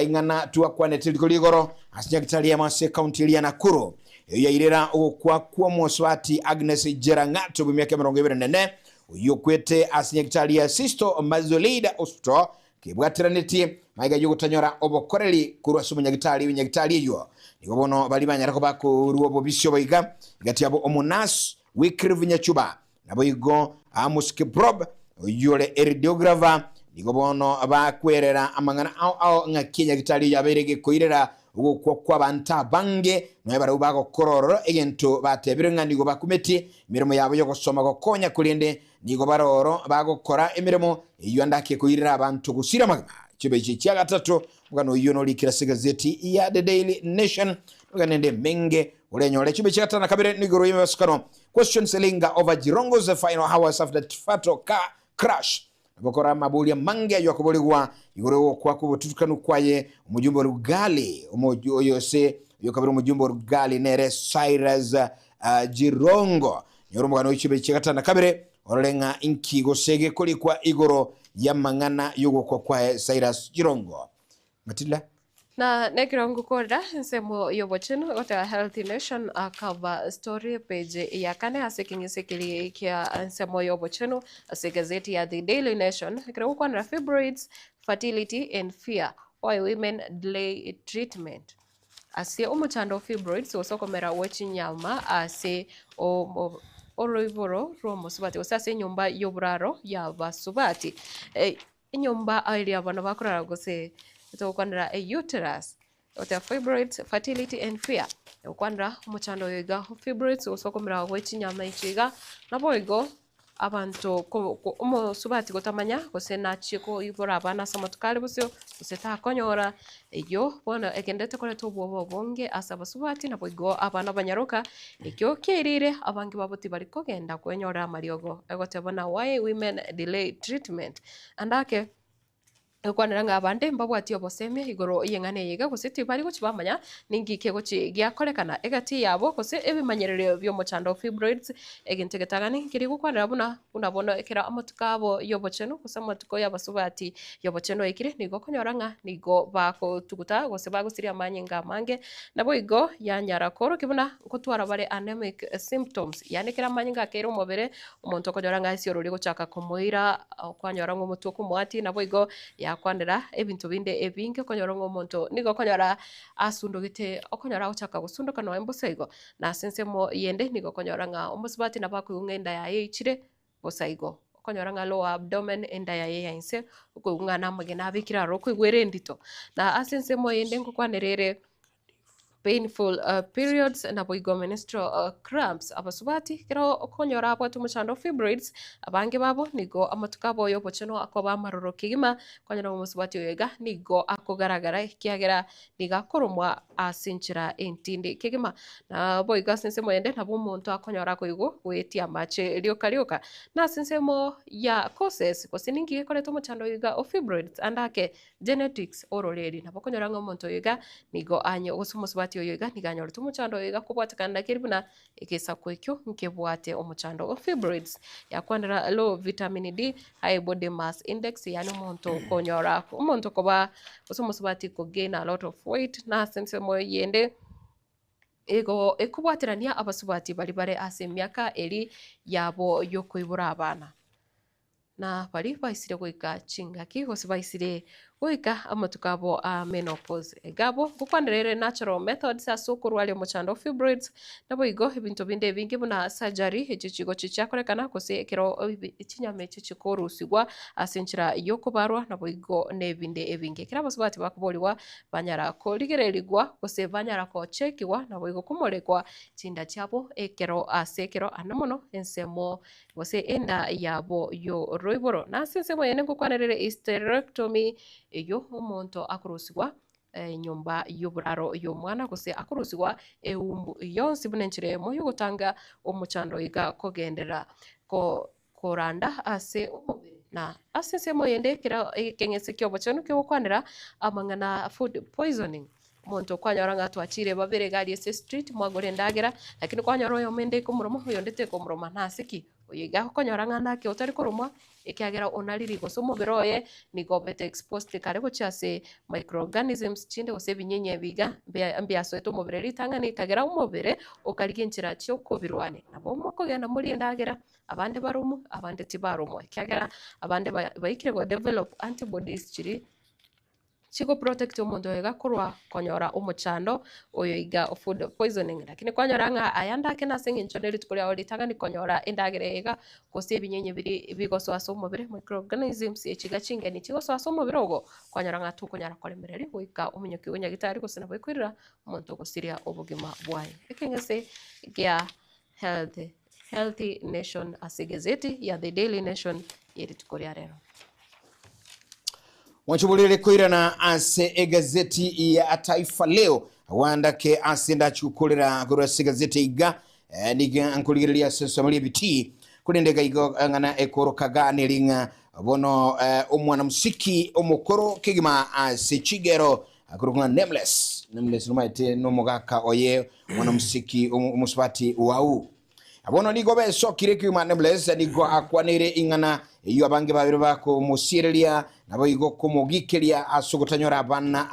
Ing'ana twakwanete riko rigoro ase nyagitari emo ase ekaunti eria ya Nakuru. Eyio yairera ogokwa kw'omosubati Agnes Jerang'ato bw'emiaka 24, oyio okwete ase nyagitari ya Sisto Mazolida Hospital kebwateranetie magega y'ogotanyora obokoreri korwa ase omonyagitari bw'enyagitari eyio. Nigo bono baria banyara koba korwa obobisi obo iga, egati yabo omonurse Wycliffe Nyachuba Naboigo Amos Kiprop, oyio ore eradiographer, nigo bono bakwerera amang'ana ao ao ng'aki enyagitari eyio yabeire gekoirera ogokwa kw'abanto abange, nonya barabwo bagokora ororo egento batebire ng'a nigo bakumetie emeremo yabo y'ogosoma gokonya korende nigo bare oro bagokora emeremo eyio ande ake koirera abanto gosira amagima. Chibeche chia gatato omogano oyio norikire ase egazeti ya The Daily Nation, emegano ende emenge orenyore. Chibeche gatano na kabere nigoro y'emebasukano Questions linger over Jirongo's final hours after fatal car crash. Nabokora amaboria amange ayio akoborigwa igoro y'ogokwa kw'obotutukanu kwaye omojumbe o Rugali oyo ase oyo kabere omojumbe o Rugali nere Cyrus Jirongo. Nyora omogano o chibe chia gatano na kabere orore ng'a inki gose gekorikwa igoro y'amang'ana y'ogokwa kwaye Cyrus Jirongo. Matilda. Na nekero ngokorera ensemo y'obochenu goteba Healthy Nation cover story page ya kane ase ekeng'ese keria kia ensemo y'obochenu ase egazeti ya The Daily Nation ekero gokwanera fibroids, fertility and fear, why women delay treatment. Ase omochando o fibroids gose okomera gwe chinyama ase oroiboro rw'omosubati gose ase enyomba y'oboraro y'abasubati. Enyomba eria bono bakorora gose togokwanera uterus, goteba fibroids, fertility and fear, gokwanera omochando oyo iga fibroids gose okomera gwe chinyama echi iga, naboigo abanto ko omosubati gotamanya gose nachie koibora abana ase amatuko are bosio gose takonyora, eyio bono egenderete koreta obwoba obonge ase abasubati naboigo abana abanyaroka, ekio kiairire abange babo tibari kogenda kwenyorera amariogo egoteba buna why women delay treatment. Ande ake, egokwanera ng'a abande mbabwati obosemia igoro y'eng'ana eye iga gose tibari gochia bamanya ninki kegochi giakorekana egati yabo gose ebimanyererio bi'omochando o fibroids, egento egetang'ani nkeri gokwanera buna buna bono ekero amatuko abo y'obochenu gose amatuko y'abasubati y'obochenu aikire nigo okonyora ng'a nigo bagotuguta gose bagosiria amanyinga amange, naboigo yanyara koorokia buna nkotwara bare anemic symptoms, yaani ekero amanyinga akeire omobere, Omonto okonyora ng'a ase orori gochaka komoira, okwanyora ng'a omotwe okomoatia, naboigo yakwanera ebinto binde ebinge, okonyora ng'a omonto nigo okonyora asundogete, okonyora agochaka gosundoka nonya mbosa igo. Na ase ensemo yende nigo okonyora ng'a omosubati nabo akoigwa ng'a enda yaye eichire bosa igo. Okonyora ng'a lower abdomen, enda yaye ya inse, okoigwa ng'a namagena abekire aroro okoigwa ere endito. Na ase ensemo yende ngokwanera ere. painful periods naboigo menstrual cramps. Abasubati ekero okonyora abwate omochando o fibroids, abange babo nigo amatuko abo y'obochenu akoba amaroro kegima, okonyora ng'a omosubati oyo iga nigo akogaragara ekiagera nigo akoromwa ase enchera entindi kegima. Naboigo ase ensemo ende nabo omonto akonyora akoigwa goetia amache rioka rioka. Na ase ensemo ya causes gose ninki gekoreta omochando oyo iga o fibroids ande ake Genetics, ororeri. Nabo okonyora ng'a omonto oyo iga nigo anye gose omosubati oyo iga nigo anyorete omochando oyo iga kobwatekana na keri buna egesaku ekio nkebwate omochando o fibroids. Yakwanera low vitamin D, high body mass index, yaani omonto okonyora omonto koba gose omosubati ko gain a lot of weight na ase ensemo eyende igo ekobwaterania abasubati baria bare ase emiaka eri yabo yokoibora abana. Na baria baisire goika chingaki, gose baisire Goika amatuko abo a menopause. Iga abwo ngokwanera ere natural methods ase okorwaria omochando o fibroids, naboigo ebinto binde ebinge buna surgery echio chigochi chiakorekana gose ekero chinyama echio chikorusigwa ase enchera yokobarwa naboigo nebinde ebinge. Ekero abasubati bakoborigwa banyara korigererigwa gose banyara gochekigwa naboigo komorekwa chinda chiabo ekero ase ekero ande mono ensemo gose enda yabo y'oroiboro. Na ase ensemo eyende ngokwanerere hysterectomy, eyio omonto akorusigwa enyomba y'oboraro y'omwana gose akorusigwa eumbu yonsi buna enchera eyemo y'ogotanga omochando iga kogenderera koranda ase omobere. Na ase ensemo eyende ekero ekeng'ese ki'obochenu kegokwanera amang'ana food poisoning. Omonto kwanyora ng'a twachire babere iga aria ase estreet mwagora endagera, lakini kwanyora oyomo ende ekomoroma oyonde tekomoroma nase ki? Oyo iga okonyora ng'a naki otari koromwa ekiagera onariri gose omobere oye nigo obete exposed kare gochia ase microorganisms chinde gose ebinyinya ebi iga mbia mbiasoete omobere ritang'ani ekagera omobere okarigia enchera chiokobirwania. Nabo mokogenda morie endagera abande baromwe abande tibaromwa ekiagera abande ba baikire go develop antibodies chiria. Chigoprotect omonto oyo iga korwa konyora omochando oyo iga o food poisoning. Lakini kwanyora ng'a aya ndake nase eng'encho ne rituko riao ritang'ani konyora endagera eye iga, gose ebinyenye biria bigosoa ase omobere, microorganisms echi iga chingeni chigosoa ase omobere ogo, kwanyora ng'a tokonyara koremereria goika omonyoki o nyagetari gose nabo ekoirera omonto ogosiria obogima bwaye. Ekeng'ese gia health healthy nation ase egazeti ya The Daily Nation ye rituko ria rero. Mwanchoborere koirana ase egazeti ya Taifa Leo gwandake ase ndachukurera korwa ase egazeti iga eh, niga nkorigereria ase ensemo ri'ebitii korende iga igo ng'ana ekorokaga neri ng'a bono eh, omwana musiki omokoro kegima ase chigero akorokwa ng'a Nameless Nameless nomaete nomogaka oye omwana musiki omosubati wau Bono nigo besokire kegima Nameless nigo akwanire ing'ana eyio abange babere bakomosiereria naboigo komogikeria ase ogotanyora abana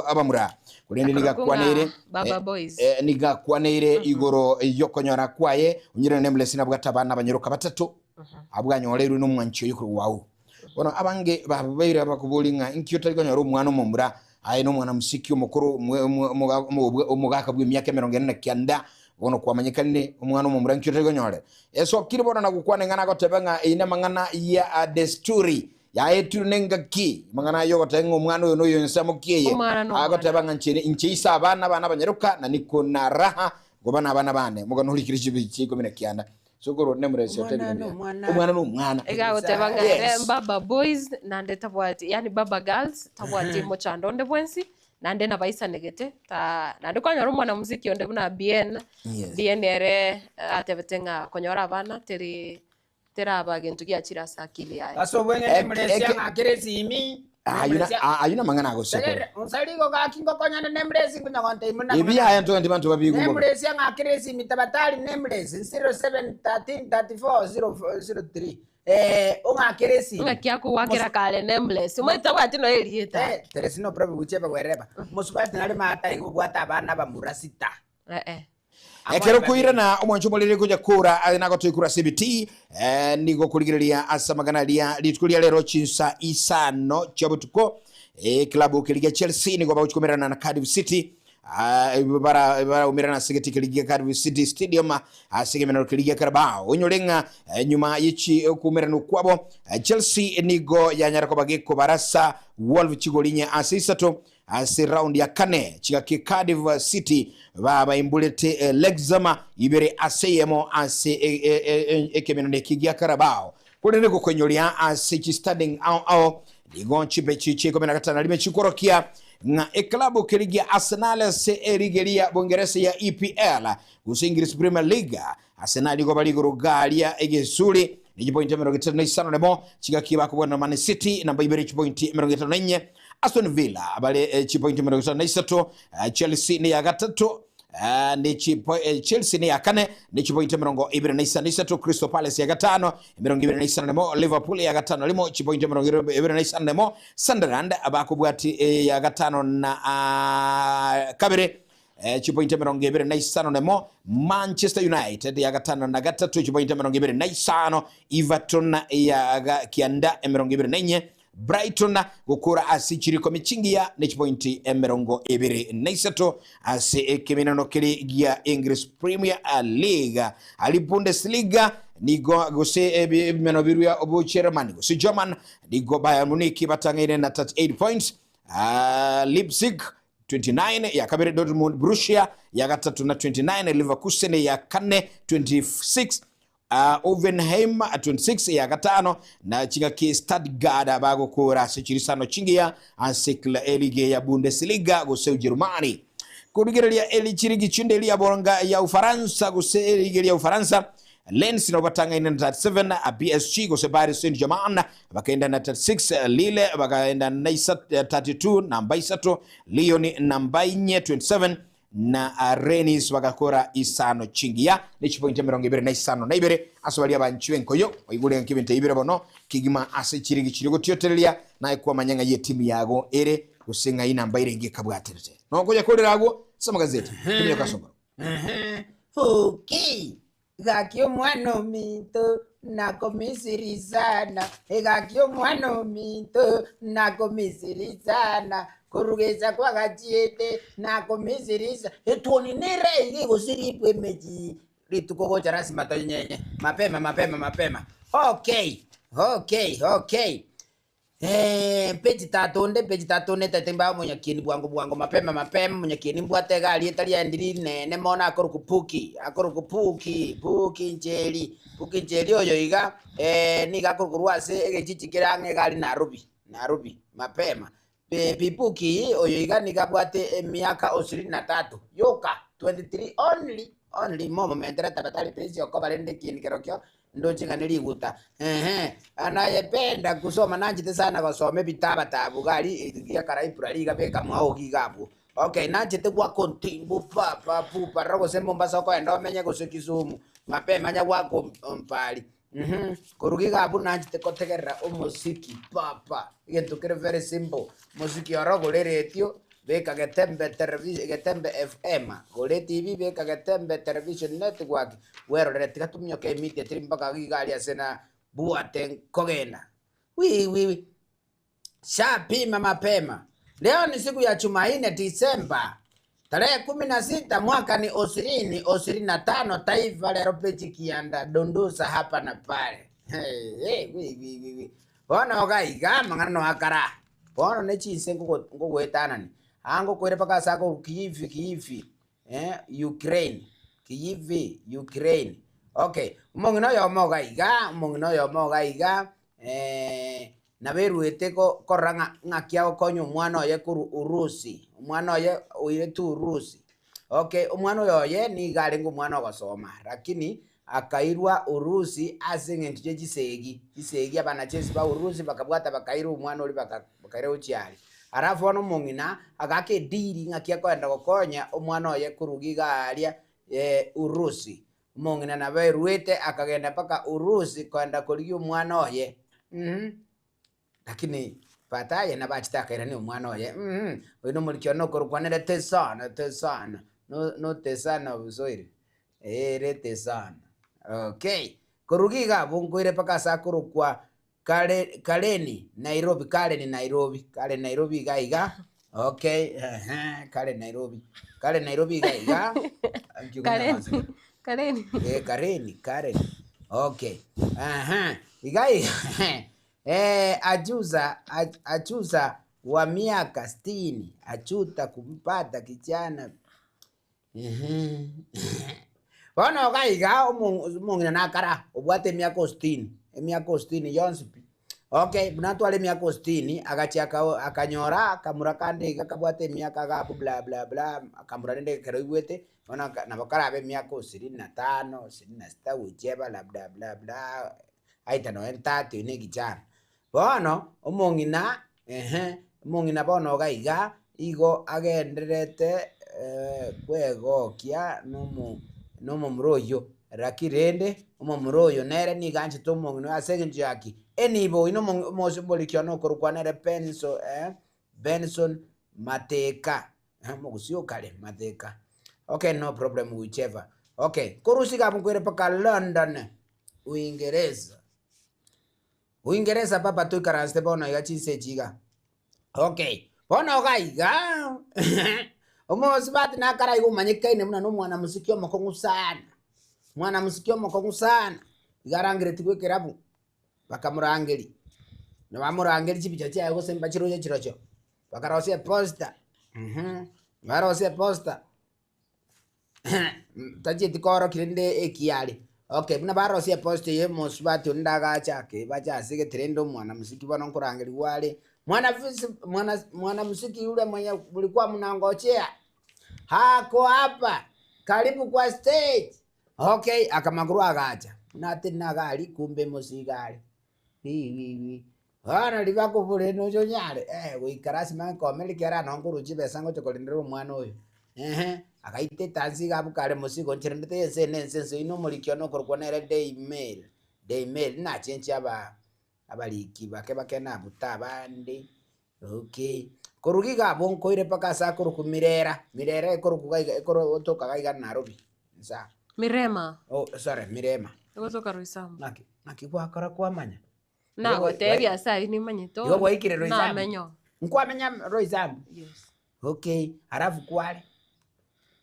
abamura korende nigo Akorokwa ng'a akwaneire Baba eh, Boys. eh, nigo akwaneire igoro yokonyora kwaye onyore Nameless nabwate abana abanyaroka batato abwo anyoreirwe nomwanchi oyo korwa wau Bono abange babeire abakoboria ng'a inki otari konyora omwana omomura, aye nomwana mosiki omokoro omogaka bw'emiaka emerongo ene na kianda, bono kwamanyekanire omwana omomura inki otari konyora. Esokire bono na gokwana ing'ana agoteba ng'a eye namang'ana ya desturi yaetirwe nengaki, amang'ana aya ogoteba ng'a omwana oyo noyo ensemo ki eye, Omwana nomwana. agoteba ng'a nche inche ise abana abana abanyaroka na niko na raha ngoba nabana bane, omogano orikire chibicha ikomi na kianda. Sokoro nemuresi Omwana otebire mbuya. nomwana. Omwana nomwana. Iga agoteba ng'a ere Yes. baba boys naende tabwati yaani baba girls tabwati mochando onde bwensi naende nabaisanegete ta naende kwanyora omwana muziki onde buna Bien, Yes. Bien ere atebete ng'a konyora abana teri teraba gento giachire ase akili yaye. Ase obweng'e nemuresi ang'akere esimi. Ayio na- a- ayio namang'ana agosokora. Tegerera, onsari igo gaki ngokonyane nemuresi nkonya gontebi buna Ebi yaya ntogendi banto babigwe bobe. Nemuresi ang'akere esimi tabatari nemuresi 07 13 34 03 eh ong'akere esimi. Ng'aki akogwakera kare nameless omanyete tabwati nonya erieta. Eh, Teresi no probe gochia bagwereba. Mosubati nare maata igo obwate abana abamura sita. Eh eh. Ekero koirana omwancho omorere gocha kora aye nagotoikura ase ebitii eh, nigo okorigereria ase amagana aria rituko ria rero chinsa isano chia botuko eklabu keria gia Chelsea nigo bagochi komerana na Cardiff City Ah, bara baraumerana ase egeti keria gia Cardiff City Stadium ase egemenero keria gia Carabao onyore ng'a eh, nyuma yechi okumerana kwabo eh, Chelsea nigo yanyara koba gekobarasa Wolves chigori inye ase isato Ase round ya kane, chigaki Cardiff City babaimburete Wrexham ibere ase eyemo ase ekemenano eki gia Carabao. Korende gokoinyoria ase chistanding ao ao, nigo chibechi chia ikomi na gatano na rime chikorokia ng'a eklabu keria gia Arsenal ase erigi eria ya Bongeresa ya EPL gose English Premier League, Arsenal nigo bare igoro garia egesuri ne chipointi emerongo etato na isano nemo, chigaki bakobwana na Man City namba ibere chipointi emerongo etato na inye, Aston Villa bare eh, chipointi emerongo etato na isato, eh, Chelsea ne ya gatato eh, ne chipo, eh, Chelsea ne ya kane ne chipointi emerongo ibere na isano isato, Crystal Palace ya gatano emerongo ibere na isano nemo, Liverpool ya gatano rimo chipointi emerongo ibere na isano nemo, Sunderland bakobwati eh, ya gatano na ah, kabere eh, chipointi emerongo ebere na isano nemo, Manchester United ya gatano na gatato chipointi emerongo ebere na isano, Everton ya kianda emerongo ebere na inye, Brighton gokora ase chirikomi chingiya ne chipointi 28 ase ekeminano kere gia English Premier League. Ari Bundesliga nigo gose ebimeno birwe Obucheremani gose German nigo Bayern Munich batang'aine na 38 points. Leipzig 29, ya kabere Dortmund Borussia ya gatato na 29, Leverkusen ya kane 26, Hoffenheim 26 ya gatano na chingaki Stuttgart bagokora ase chirisano chingiya ase eligi ya Bundesliga gose Ujerumani. Korigereria eri chirigi chinde eria boronga ya Ufaransa gose eligi ya Ufaransa Lens nabo batang'aine na 37, PSG gose Paris Saint-Germain bakaenda na 36, Lille bakaenda na 32 namba isato, Lyon namba inye 27 na Rennes bagakora isano chingiya ne chipointi 25 ase baria abanchi b'enkoyo oigure ng'a ebinto ebi bire bono kegima ase chirigi chiria gotiotereria naye kwamanya ng'a etimu yago ere gose ng'a inamba erenge ekabwaterete nokonya korera agwo ase amagazeti tominyoka ase omoro. Okay. Gaki omwana ominto nakomisiri sana, gaki omwana ominto nakomisiri sana, korugesa kwagachiete nakomisiri sana. Etuoni nere iga egosiripwa emechi rituko gocha lazima tonyenye mapema mapema mapema. Okay, okay, okay. Mpechi tata onde, mpechi tata onde etaete mbae omonyakieni bwango bwango mapema mapema, omonyakieni mbwate iga rieta riaye ndiri rinene mono akorokwa Puki, akorokwa Puki, Puki Ncheri, Puki Ncheri oyo iga nigo akorokwa korwa ase egechiji kere ang'e iga aria Nairobi, Nairobi mapema. Pi Puki oyo iga nigo abwate emiaka ishirini na tatu yoka, 23 only, only momomentere tafadhali please okoba rende ekieni kerokio Ndoche ng'a neriguta. Ehe. Anayependa kusoma nanchete sana gosoma ebitabatabu iga aria gia library iga beka mwaogi iga abwo. Okay, nanchete goaka ontimbu pa pa pu pa rora gose Mombasa okoenda omenye gose Kisumu, mapema nya goaka ompari. Korwa iga abwo nanchete kotegerera omosiki pa pa, egento kere very simple, omosiki oro ogore eretio, Beka Getembe Television, Getembe FM, gora etibi beka Getembe Television Network, bwerorere tiga tominyoke immediately mpaka iga aria ase na bwate nkogenda. Wi wi wi. Shapima mapema. Leo ni siku ya Jumanne Disemba tarehe 16 mwaka ni 2025 Taifa Lero peji kianda dondosa hapa na pale. Hey, hey, wi wi wi wi. Bono iga iga amang'ana no akara. Bono ne chinse nkogoetanania, aa ngokoira mpaka ase akorokwa Kyiv, Kyiv, Ukraine, Kyiv, Ukraine. Okay, omong'ina oyomo iga iga, omong'ina oyomo iga iga nabo eruete korora ng'a ng'aki agokonya omwana oye korwa Urusi, omwana oye oiretwe Urusi. Okay, omwana oyo oye nigo arenge omwana ogosoma, lakini akairwa Urusi ase eng'encho ye chisegi, chisegi abanachesi ba Urusi bakabwata bakaira omwana oria baka bakaira gochia aria. Alafu bono omong'ina agaaka ediri ng'aki akoenda gokonya omwana oye korwa iga aria Urusi. Omong'ina nabo erwete akagenda mpaka Urusi koenda korigia omwana oye mh. Lakini baadaye nabo achete akairania omwana oye, mh, oyo nomoriki one okorokwa nere Tesana, Tesana, no no Tesana obosoire, eh ere Tesana, okay. Korwa iga abwo nkoire mpaka ase akorokwa Kare Kareni Nairobi, Karen Nairobi, Karen Nairobi iga iga, okay, ehe, Karen Nairobi, Karen Nairobi iga iga, nki Karen, okonyora Karen. Eh, Kareni, Karen, okay, ehe, iga iga Ajuza, Ajuza wa miaka sitini ajuta kumpata kijana Bono iga iga omong'ina nakara obwate emiaka o sitini, emiaka o sitini yonsi pi. Okay, buna atware emiaka o sitini, agachia akanyora akamura kande iga kabwate emiaka iga abwo bla bla bla, akamura rende ekero aigwete, bono nabo karabe emiaka o ishirini na tano, ishirini na sita gochia bla bla bla bla. Aita nonya ntati oyo nekichana. Bono omong'ina ehe, omong'ina bono iga iga, igo agendererete kwegokia nomo nomomura oyio. Lakini rende, omomura oyo nere nigo anchete omong'ina oyo ase eng'encho ya ki? Enibo oyio nomo omosibori one okorokwa nere Benso Benson Mateka, omogusii o kare Mateka. Okay no problem whichever. Okay, korwa ase iga abwo nkoire mpaka London. Uingereza. Uingereza papa toikaransete bono iga chinsa echi iga. Okay, bono iga iga omosubati nakare iga omanyekaine buna na omwanamosiki omokong'u sana, mwanamosiki omokong'u sana, iga arangeretigwe ekerabu, bakamorangeria, na bamorangeria chibicha chiaye gose mbachiroche chirochio, bakarosia eposter barosia eposter. Tachieti koorokia rende ekiare. Okay, buna barosia epost eye omosubati onde agacha akebacha ase egete rende omwanamuziki bono nkorangerigwa are, mwana fisi mwana mwanamuziki yule mwenye mlikuwa mnangojea ako hapa karibu kwa stage. Okay, akamagoro agacha, buna atenena iga aria kumbe mosiga are, wi Bono riria bakobora noche onyare, eh, goika lasima nkomere ekiagera noo nkorusia chibesa ngocha korendera omwana oyo, ehe, agaita etansi iga abwo kare mosigo ncherendete ense ene ense ense oyio na omoriki one okorokwa nere Day Mail, Day Mail, nachenchie aba abariki bake bake nabuta abande, okay. Korwa iga abwo nkoire mpaka ase akorokwa Mirera, Mirera ekorokwa iga iga ekoro egotoka iga iga Nairobi, nsa. Mirema. Oh sorry, Mirema. Egotoka Roysambu. Naki, naki gwakora kwamanya? Nagotebia ase ayio nimanyete Igo gwaikire Roysambu? Namenyo. Nkwamenya Roysambu? Yes. Okay, alafu kware?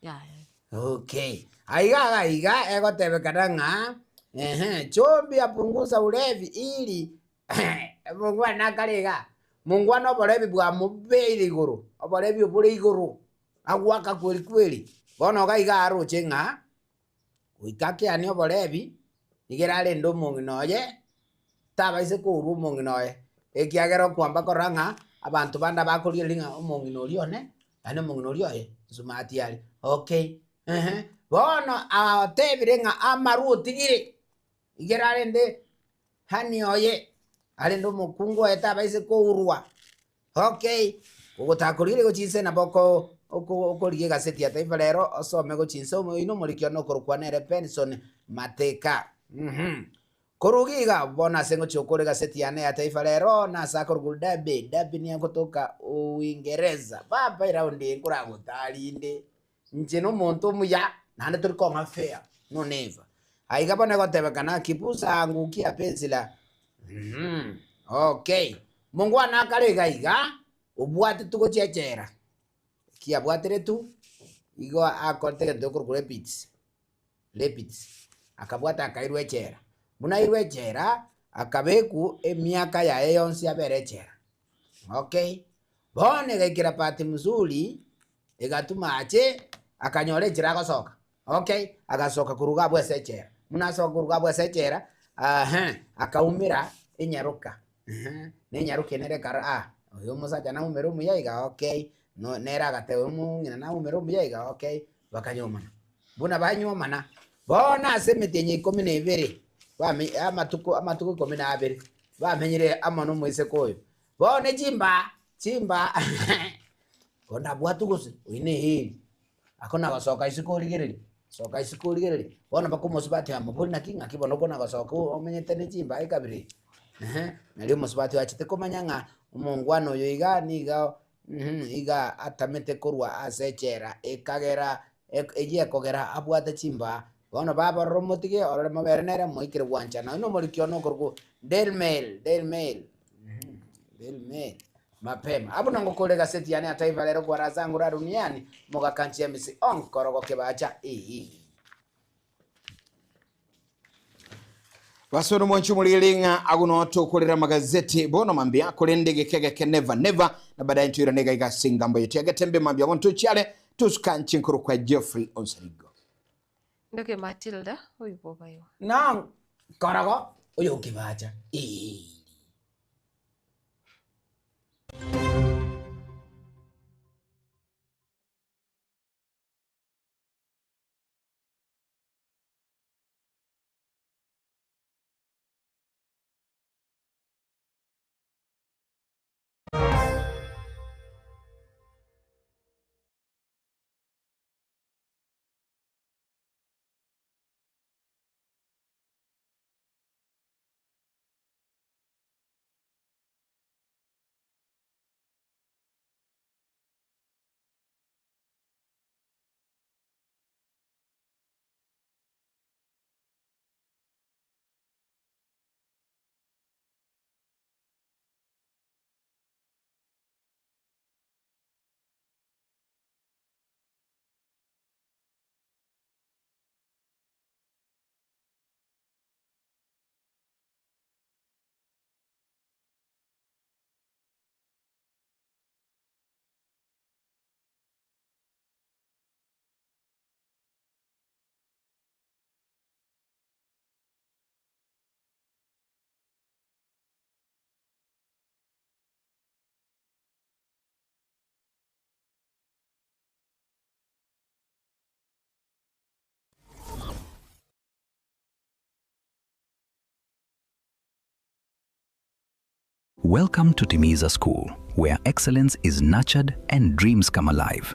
Yaya. Okay. Aiga iga iga egotebekana ng'a ehe, chumbi apunguza ulevi ili mongwana akare iga, mongwana oborebi bwamobeire igoro, oborebi obore igoro, agwaka kweri kweri. Bono iga iga aroche ng'a Goika akeanie oborebi, nigo erarende omong'ina oye, tabaise kourwa omong'ina oye, ekiagera okwamba korora ng'a abanto bande abakorigereria ng'a omong'ina oria one, yaani omong'ina oria oye, nsumati are, okay, ehe. Bono atebire ng'a amarwa otigire, iga erarende hani oye, arende omokungu oye tabaise kourwa. Okay, ogotakorigereria gochia inse nabo oko oko okorigia egaseti ya Taifa Lero osome gochia inse oino omoriki one okorokwa nere Benson Mateka. Mh. Korwa iga iga bono ase ngochia gokora egaseti yane ya Taifa Lero nase akorokwa Derby, Derby nigo egotoka Uingereza. Papa eraundi eye nkoragotarinde, inche na omonto omuya naende tori kong'a fair, no never. Aiga bono egotebekana kibusa angukia pensila mh, okay. Mongwana akare iga iga, obwatetwe gochia echela, ki abwateretwe, igo akorete egento gekorokwa rapids, rapids, akabwata akairwa echela. Buna airwe echela, akabekwa emiaka yaye yonsi abere echela, okay. Bono egaikera bahati mzuri, egatuma ache, akanyora enchera agosoka. Okay, agasoka korwa iga abwo ase echela. Buna asoka korwa iga abwo ase echela, ehe, akaumera enyaroka, ehe, na enyaroka eye nere ekara ah, oyo omosacha naumere omuya iga okay, no nere agateba omong'ina naumere omuya iga okay, bakanyuomana. Buna banyuomana, bono ase emetienyi ikomi na ebere, bame amatuko amatuko ikomi na abere, bamenyire amo na omoiseke oyo. Bono chimba chimba konde abwatwe gose, oyio ne heri. Akona gosoka isiko origererie, soka isiko origererie, bono mpaka omosubati amobori naki ng'aki bono okona gosoka omenyete ne chimbae kabere eeh, nario omosubati oachete komanya ng'a omongwana oyo iga nigo iga atamete korwa ase echela ekagera eyio ekogera abwate chimbaa. Bono baborora omotige orore mobere nere moikere gwanchana. Oyio nomoriki one okorokwa Daily Mail, Daily Mail. Daily Mail. Mapema. Abwo nangokore egaseti yane ya Taifa Lero kwaraza ngora duniani mogakanchia emisi onkorogo kebacha ii. Basore mwanchi omorigereria ng'a agwo noo tokorera amagazeti bono mambia korende egeke egeke never never na baadaye ntoirane iga iga ase engambo yaito ya Getembe mambia bono tochiare tosuka nche nkorokwa Geoffrey Onsarigo. Ndoke Matilda oibobaiwa. Nonkorogo oyokebacha ii. Welcome to Timiza School, where excellence is nurtured and dreams come alive.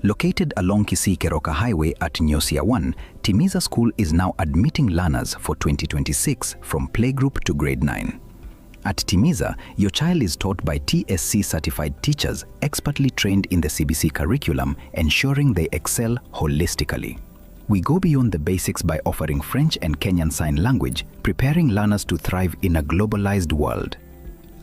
Located along Kisii Keroka Highway at Nyosia 1, Timiza School is now admitting learners for 2026 from playgroup to grade 9. At Timiza, your child is taught by TSC certified teachers expertly trained in the CBC curriculum, ensuring they excel holistically. We go beyond the basics by offering French and Kenyan Sign Language, preparing learners to thrive in a globalized world.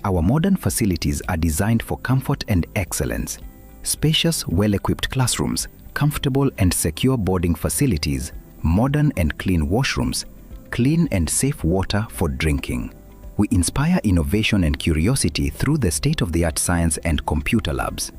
Our modern facilities are designed for comfort and excellence. Spacious, well equipped classrooms, comfortable and secure boarding facilities, modern and clean washrooms, clean and safe water for drinking. We inspire innovation and curiosity through the state of the art science and computer labs.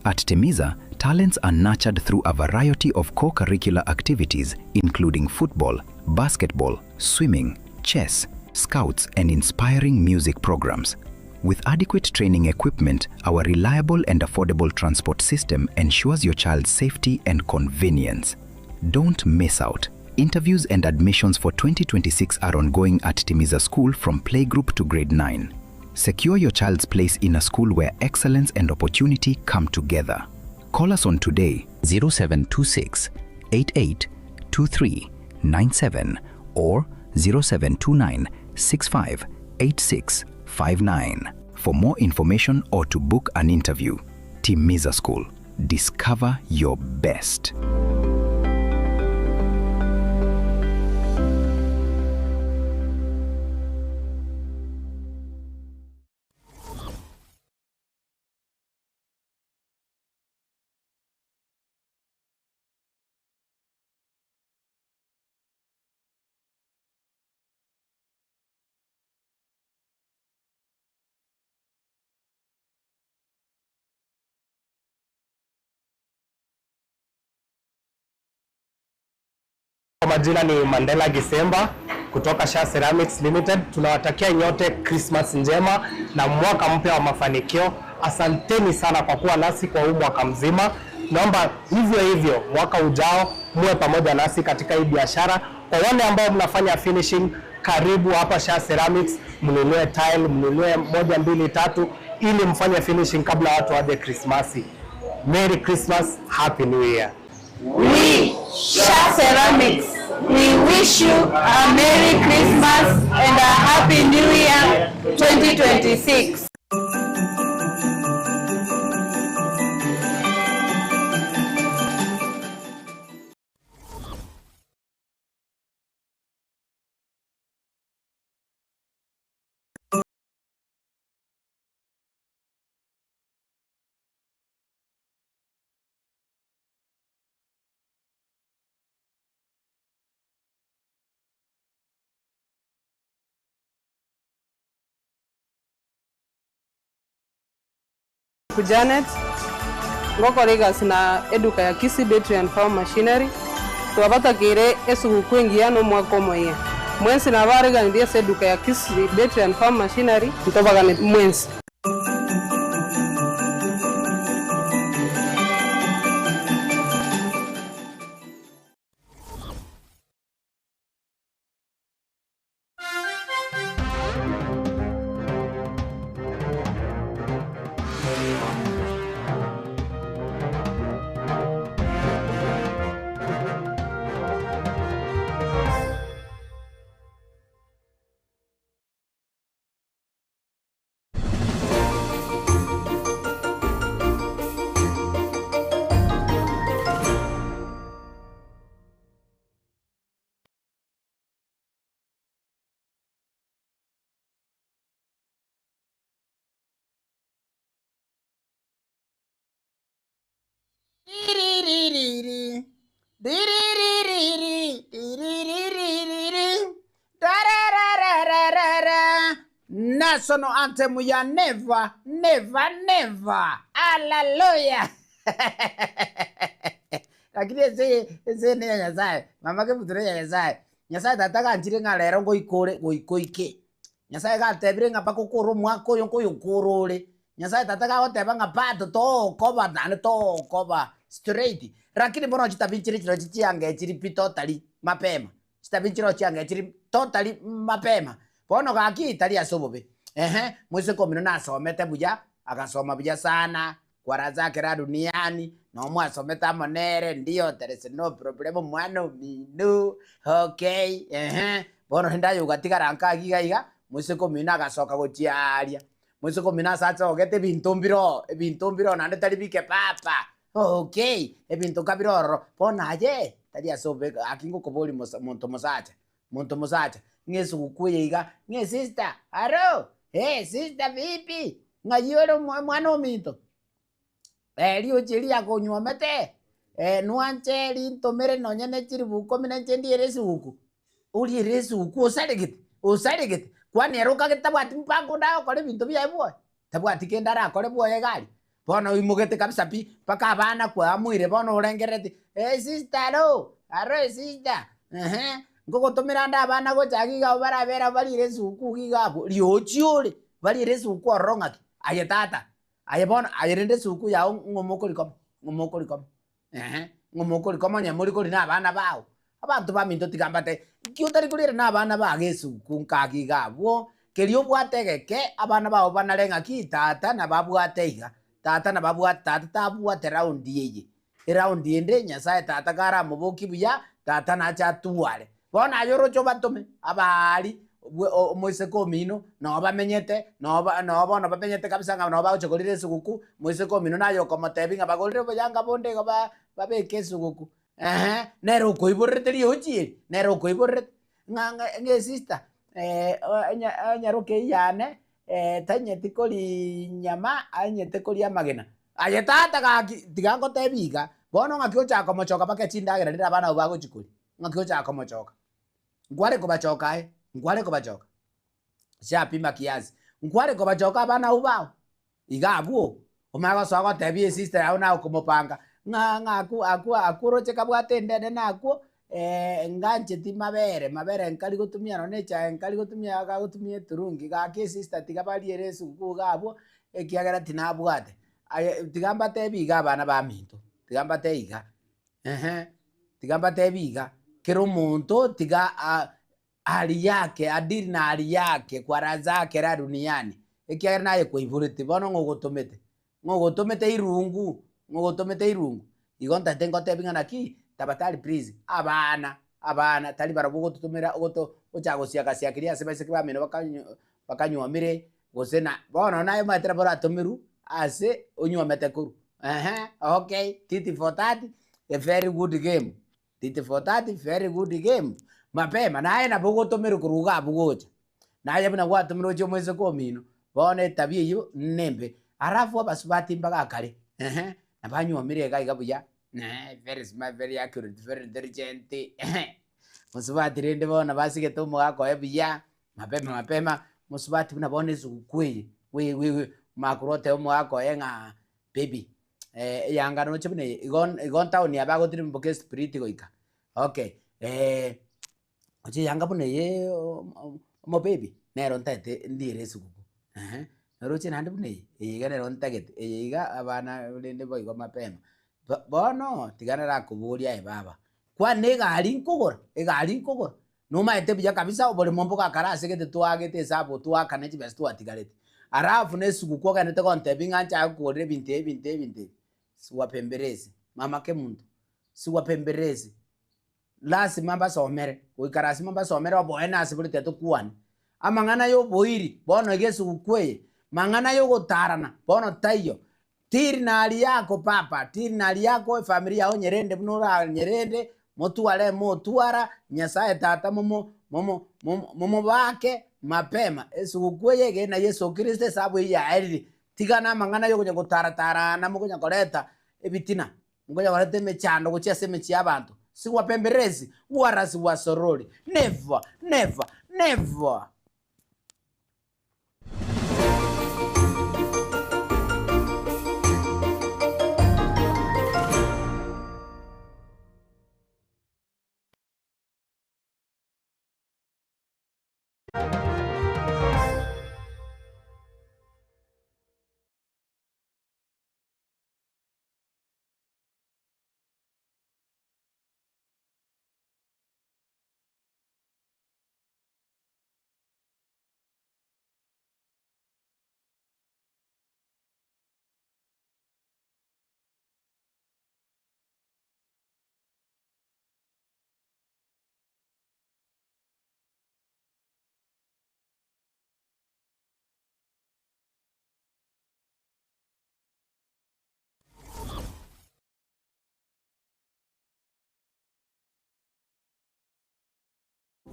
At Temiza, talents are nurtured through a variety of co curricular activities, including football, basketball, swimming, chess, scouts, and inspiring music programs. With adequate training equipment, our reliable and affordable transport system ensures your child's safety and convenience. Don't miss out. Interviews and admissions for 2026 are ongoing at Timiza School from playgroup to grade 9. Secure your child's place in a school where excellence and opportunity come together. Call us on today 0726 88 23 97 or 0729 65 86 59 for more information or to book an interview. Timiza School. Discover your best. Kwa majina ni Mandela Gisemba kutoka Sha Ceramics Limited. Tunawatakia nyote Christmas njema na mwaka mpya wa mafanikio. Asanteni sana kwa kuwa nasi kwa huu mwaka mzima. Naomba hivyo hivyo mwaka ujao muwe pamoja nasi katika hii biashara. Kwa wale ambao mnafanya finishing, karibu hapa Sha Ceramics, mnunue tile, mnunue moja, mbili, tatu ili mfanye finishing kabla watu waje Krismasi. Merry Christmas, Happy New Year. We, Sha Ceramics, we wish you a Merry Christmas and a Happy New Year 2026. Ku Janet ngokora egasi na eduka ya Kisii Battery and Farm Machinery twabatakire esuguku engiya na omwaka omoyia mwensi nabareganirie ase eduka ya Kisii Battery and Farm Machinery ntobagane mwensi. Diririri, diririri, diririri, dararararara. National anthem ya never, never, never. Hallelujah. Lakini ese ese ne ya Nyasaye. Mama ke buture ya Nyasaye. Nyasaye tata ganchire ng'a rero ngoikore goikoike. Nyasaye gatebire ng'a mpaka okore omwaka oyo nkoyokora ore. Nyasaye tata gagoteba ng'a bado tokoba naende tokoba straight. Lakini bono chitabi chiri chiro chiange chiri pi totally mapema. Chitabi chiro chiange chiri totally mapema. Bono gaki tari ase obobe. Ehe, moiseke omino nasomete buya, agasoma buya sana, kwaranzakera duniani, noo mwasomete amo nere, ndio there is no problem omwana omino, okay, ehe, bono rende aye ogatigara nka iga iga iga, moiseke omino agasoka gochia aaria, moiseke omino ase achogete ebinto mbiroo, ebinto mbiroo naende tari bike papa, okay, ebinto nka bire ororo, bono aye, tari ase obe gaki ngokoboria mosa monto mosacha, Monto mosacha, ng'a esuguku eye iga, ng'a esista, aro, eh sister vipi, ng'ai ore omwana ominto? Riochi eri riakonywomete, nwanche rintomere nonye ne chilifu ikomi na inche ndiere esuguku. Oriere esuguku osaregete, osaregete, kwani ere okagete tabwati mpango onde agokora ebinto biaye bwoye? Tabwati kende arakore bwoye iga aria. Bono oimogete kabisa pi, mpaka abana kwamoire bono orengerereti, eh sister aro, aro sister, ehe, nkogotomera nde abana gocha iga iga abwo barabere abwo bariere esukuu iga iga abwo, riochi ore, bariere esukuu ororo ng'aki? Aye tata, aye bono, aye rende esukuu yago ng'o mokorikoma, ng'o mokorikoma. Eeh, ng'a mokorika onye mori kori na abana bao. Abanto baminto tiga mbate, nki otari koriera na abana bago esuku nkagi iga abwo, keria obwate egeke, abana bao banare ng'aki tata nababwate iga, tata nababwate tata tabwate round eye, eround ende Nyasaye tata karamobokie buya, tata nache atware. Bono aye oroche obatome, abaari, bwe omoiseke omino, noo bamenyete, noo ba noo bono bamenyete kabisa ng'a noo bagocha korire esuguku, moiseke omino naye okomotebia ng'a bagorere oboyanga bonde igo ba babeke esuguku, eeh, nere okoiborerete riochi eri, nere okoiborerete, ng'a ng'a ng'a esista enyaroka eyio yane tanyeti koria nyama, anyete koria amagena. Aye tata gaki, tiga ngotebie iga, bono ng'aki ochaka komochoka mpaka chindagera rire abana abwo bagochi koria. Ng'aki ochaka komochoka? Nkware kobachoka aye, nkware kobachoka. Shapima kiasi, nkware kobachoka abana abwo bao, iga abwo, omanye gosoa gotebia esister yao naye okomopanga, ng'a ng'a akwo akwo akwo oroche kabwate enda enene akwo, ngancheti mabere, mabere nkari gotumia nonye na echae nkari gotumia gagotumia eturungi, gaki esister tiga bariere esukuu iga abwo, ekiagera tinabwate. Aye tiga mbatebie iga abana baminto, tiga mbatebie iga. Ehe, tiga mbatebie iga, kera omonto tiga hali yake adili na hali yake kwa raha zake la duniani, ekiagera naye kwaiborete, bono ng'a ogotomete, ng'a ogotomete irungu, ng'a ogotomete irungu. Igo ntagete ngotebie ng'a naki, tafadhali please, abana, abana tari barabwo ogototomera ogoto gocha gosiaka siakeria ase baiseke bamino bakanyo bakanywomire, gose na bono naye omanyete nabo oratomerwe ase onywomete korwa eeh okay tit for tat a very good game, tit for tat very good game, mapema naye nabo ogotomerwa korwa iga abwo gocha, naye buna gwatomirwe gochia omoiseke omino, bono etabia eywo nembe. Alafu abasubati mbagakare eeh nabanywomire iga iga buya very smart, very accurate, very intelligent eeh mosubati rende bono basigete omogaka oye buya. Mapema mapema, mosubati buna bono esugukuu eye, we we we omanye korwa otebe omogaka oye ng'a baby eyanga noche buna eye, igo igo ntown aba agotirimboka espriti goika, okay oche eyanga buna eye omobaby, nero ntaete ndiere esugukuu ehe, noroche naende buna eye, eye iga nero ntagete, eye iga abana rende boigo mapema. Bono tiga narakoborie aye baba, kwane egari nkogora, egari nkogora. Nomaete buya kabisa oboremo mbogakare ase gete twaagete esabu twaakana chibesa twatigarete. Alafu na esuguku ogenderete gontebia ng'a nchake kogorera ebinto ebi ebinto ebi ebinto ebi. Siwapemberezi mama kemunto, siwapemberezi lasima mbasomere, goika lasima mbasomere oboene ase bore tiga tokwane. Amang'ana ya oboiri bono iga esuguku eye, mang'ana ya ogotarana bono taiyo. Tiri nari yako papa, tiri nari yako efamiri yao nyerende buna oranyerende, motware motwara, Nyasaye tata momo momo momo momobake mapema. Esugukuu eye egene na Yeso Kristo esabu eyio yaerire. Tigana amang'ana yokonya gotaratarana mokonya koreta ebitina, mokonya koreta emechando gochia ase emechie y'abanto. Siwapemberesi, wala siwasorori, never, never, never.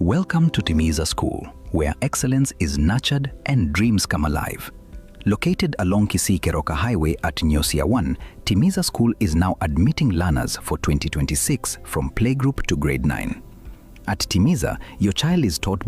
Welcome to Timiza School, where excellence is nurtured and dreams come alive. Located along Kisii Keroka Highway at Nyosia 1, Timiza School is now admitting learners for 2026 from playgroup to grade 9. At Timiza, your child is taught by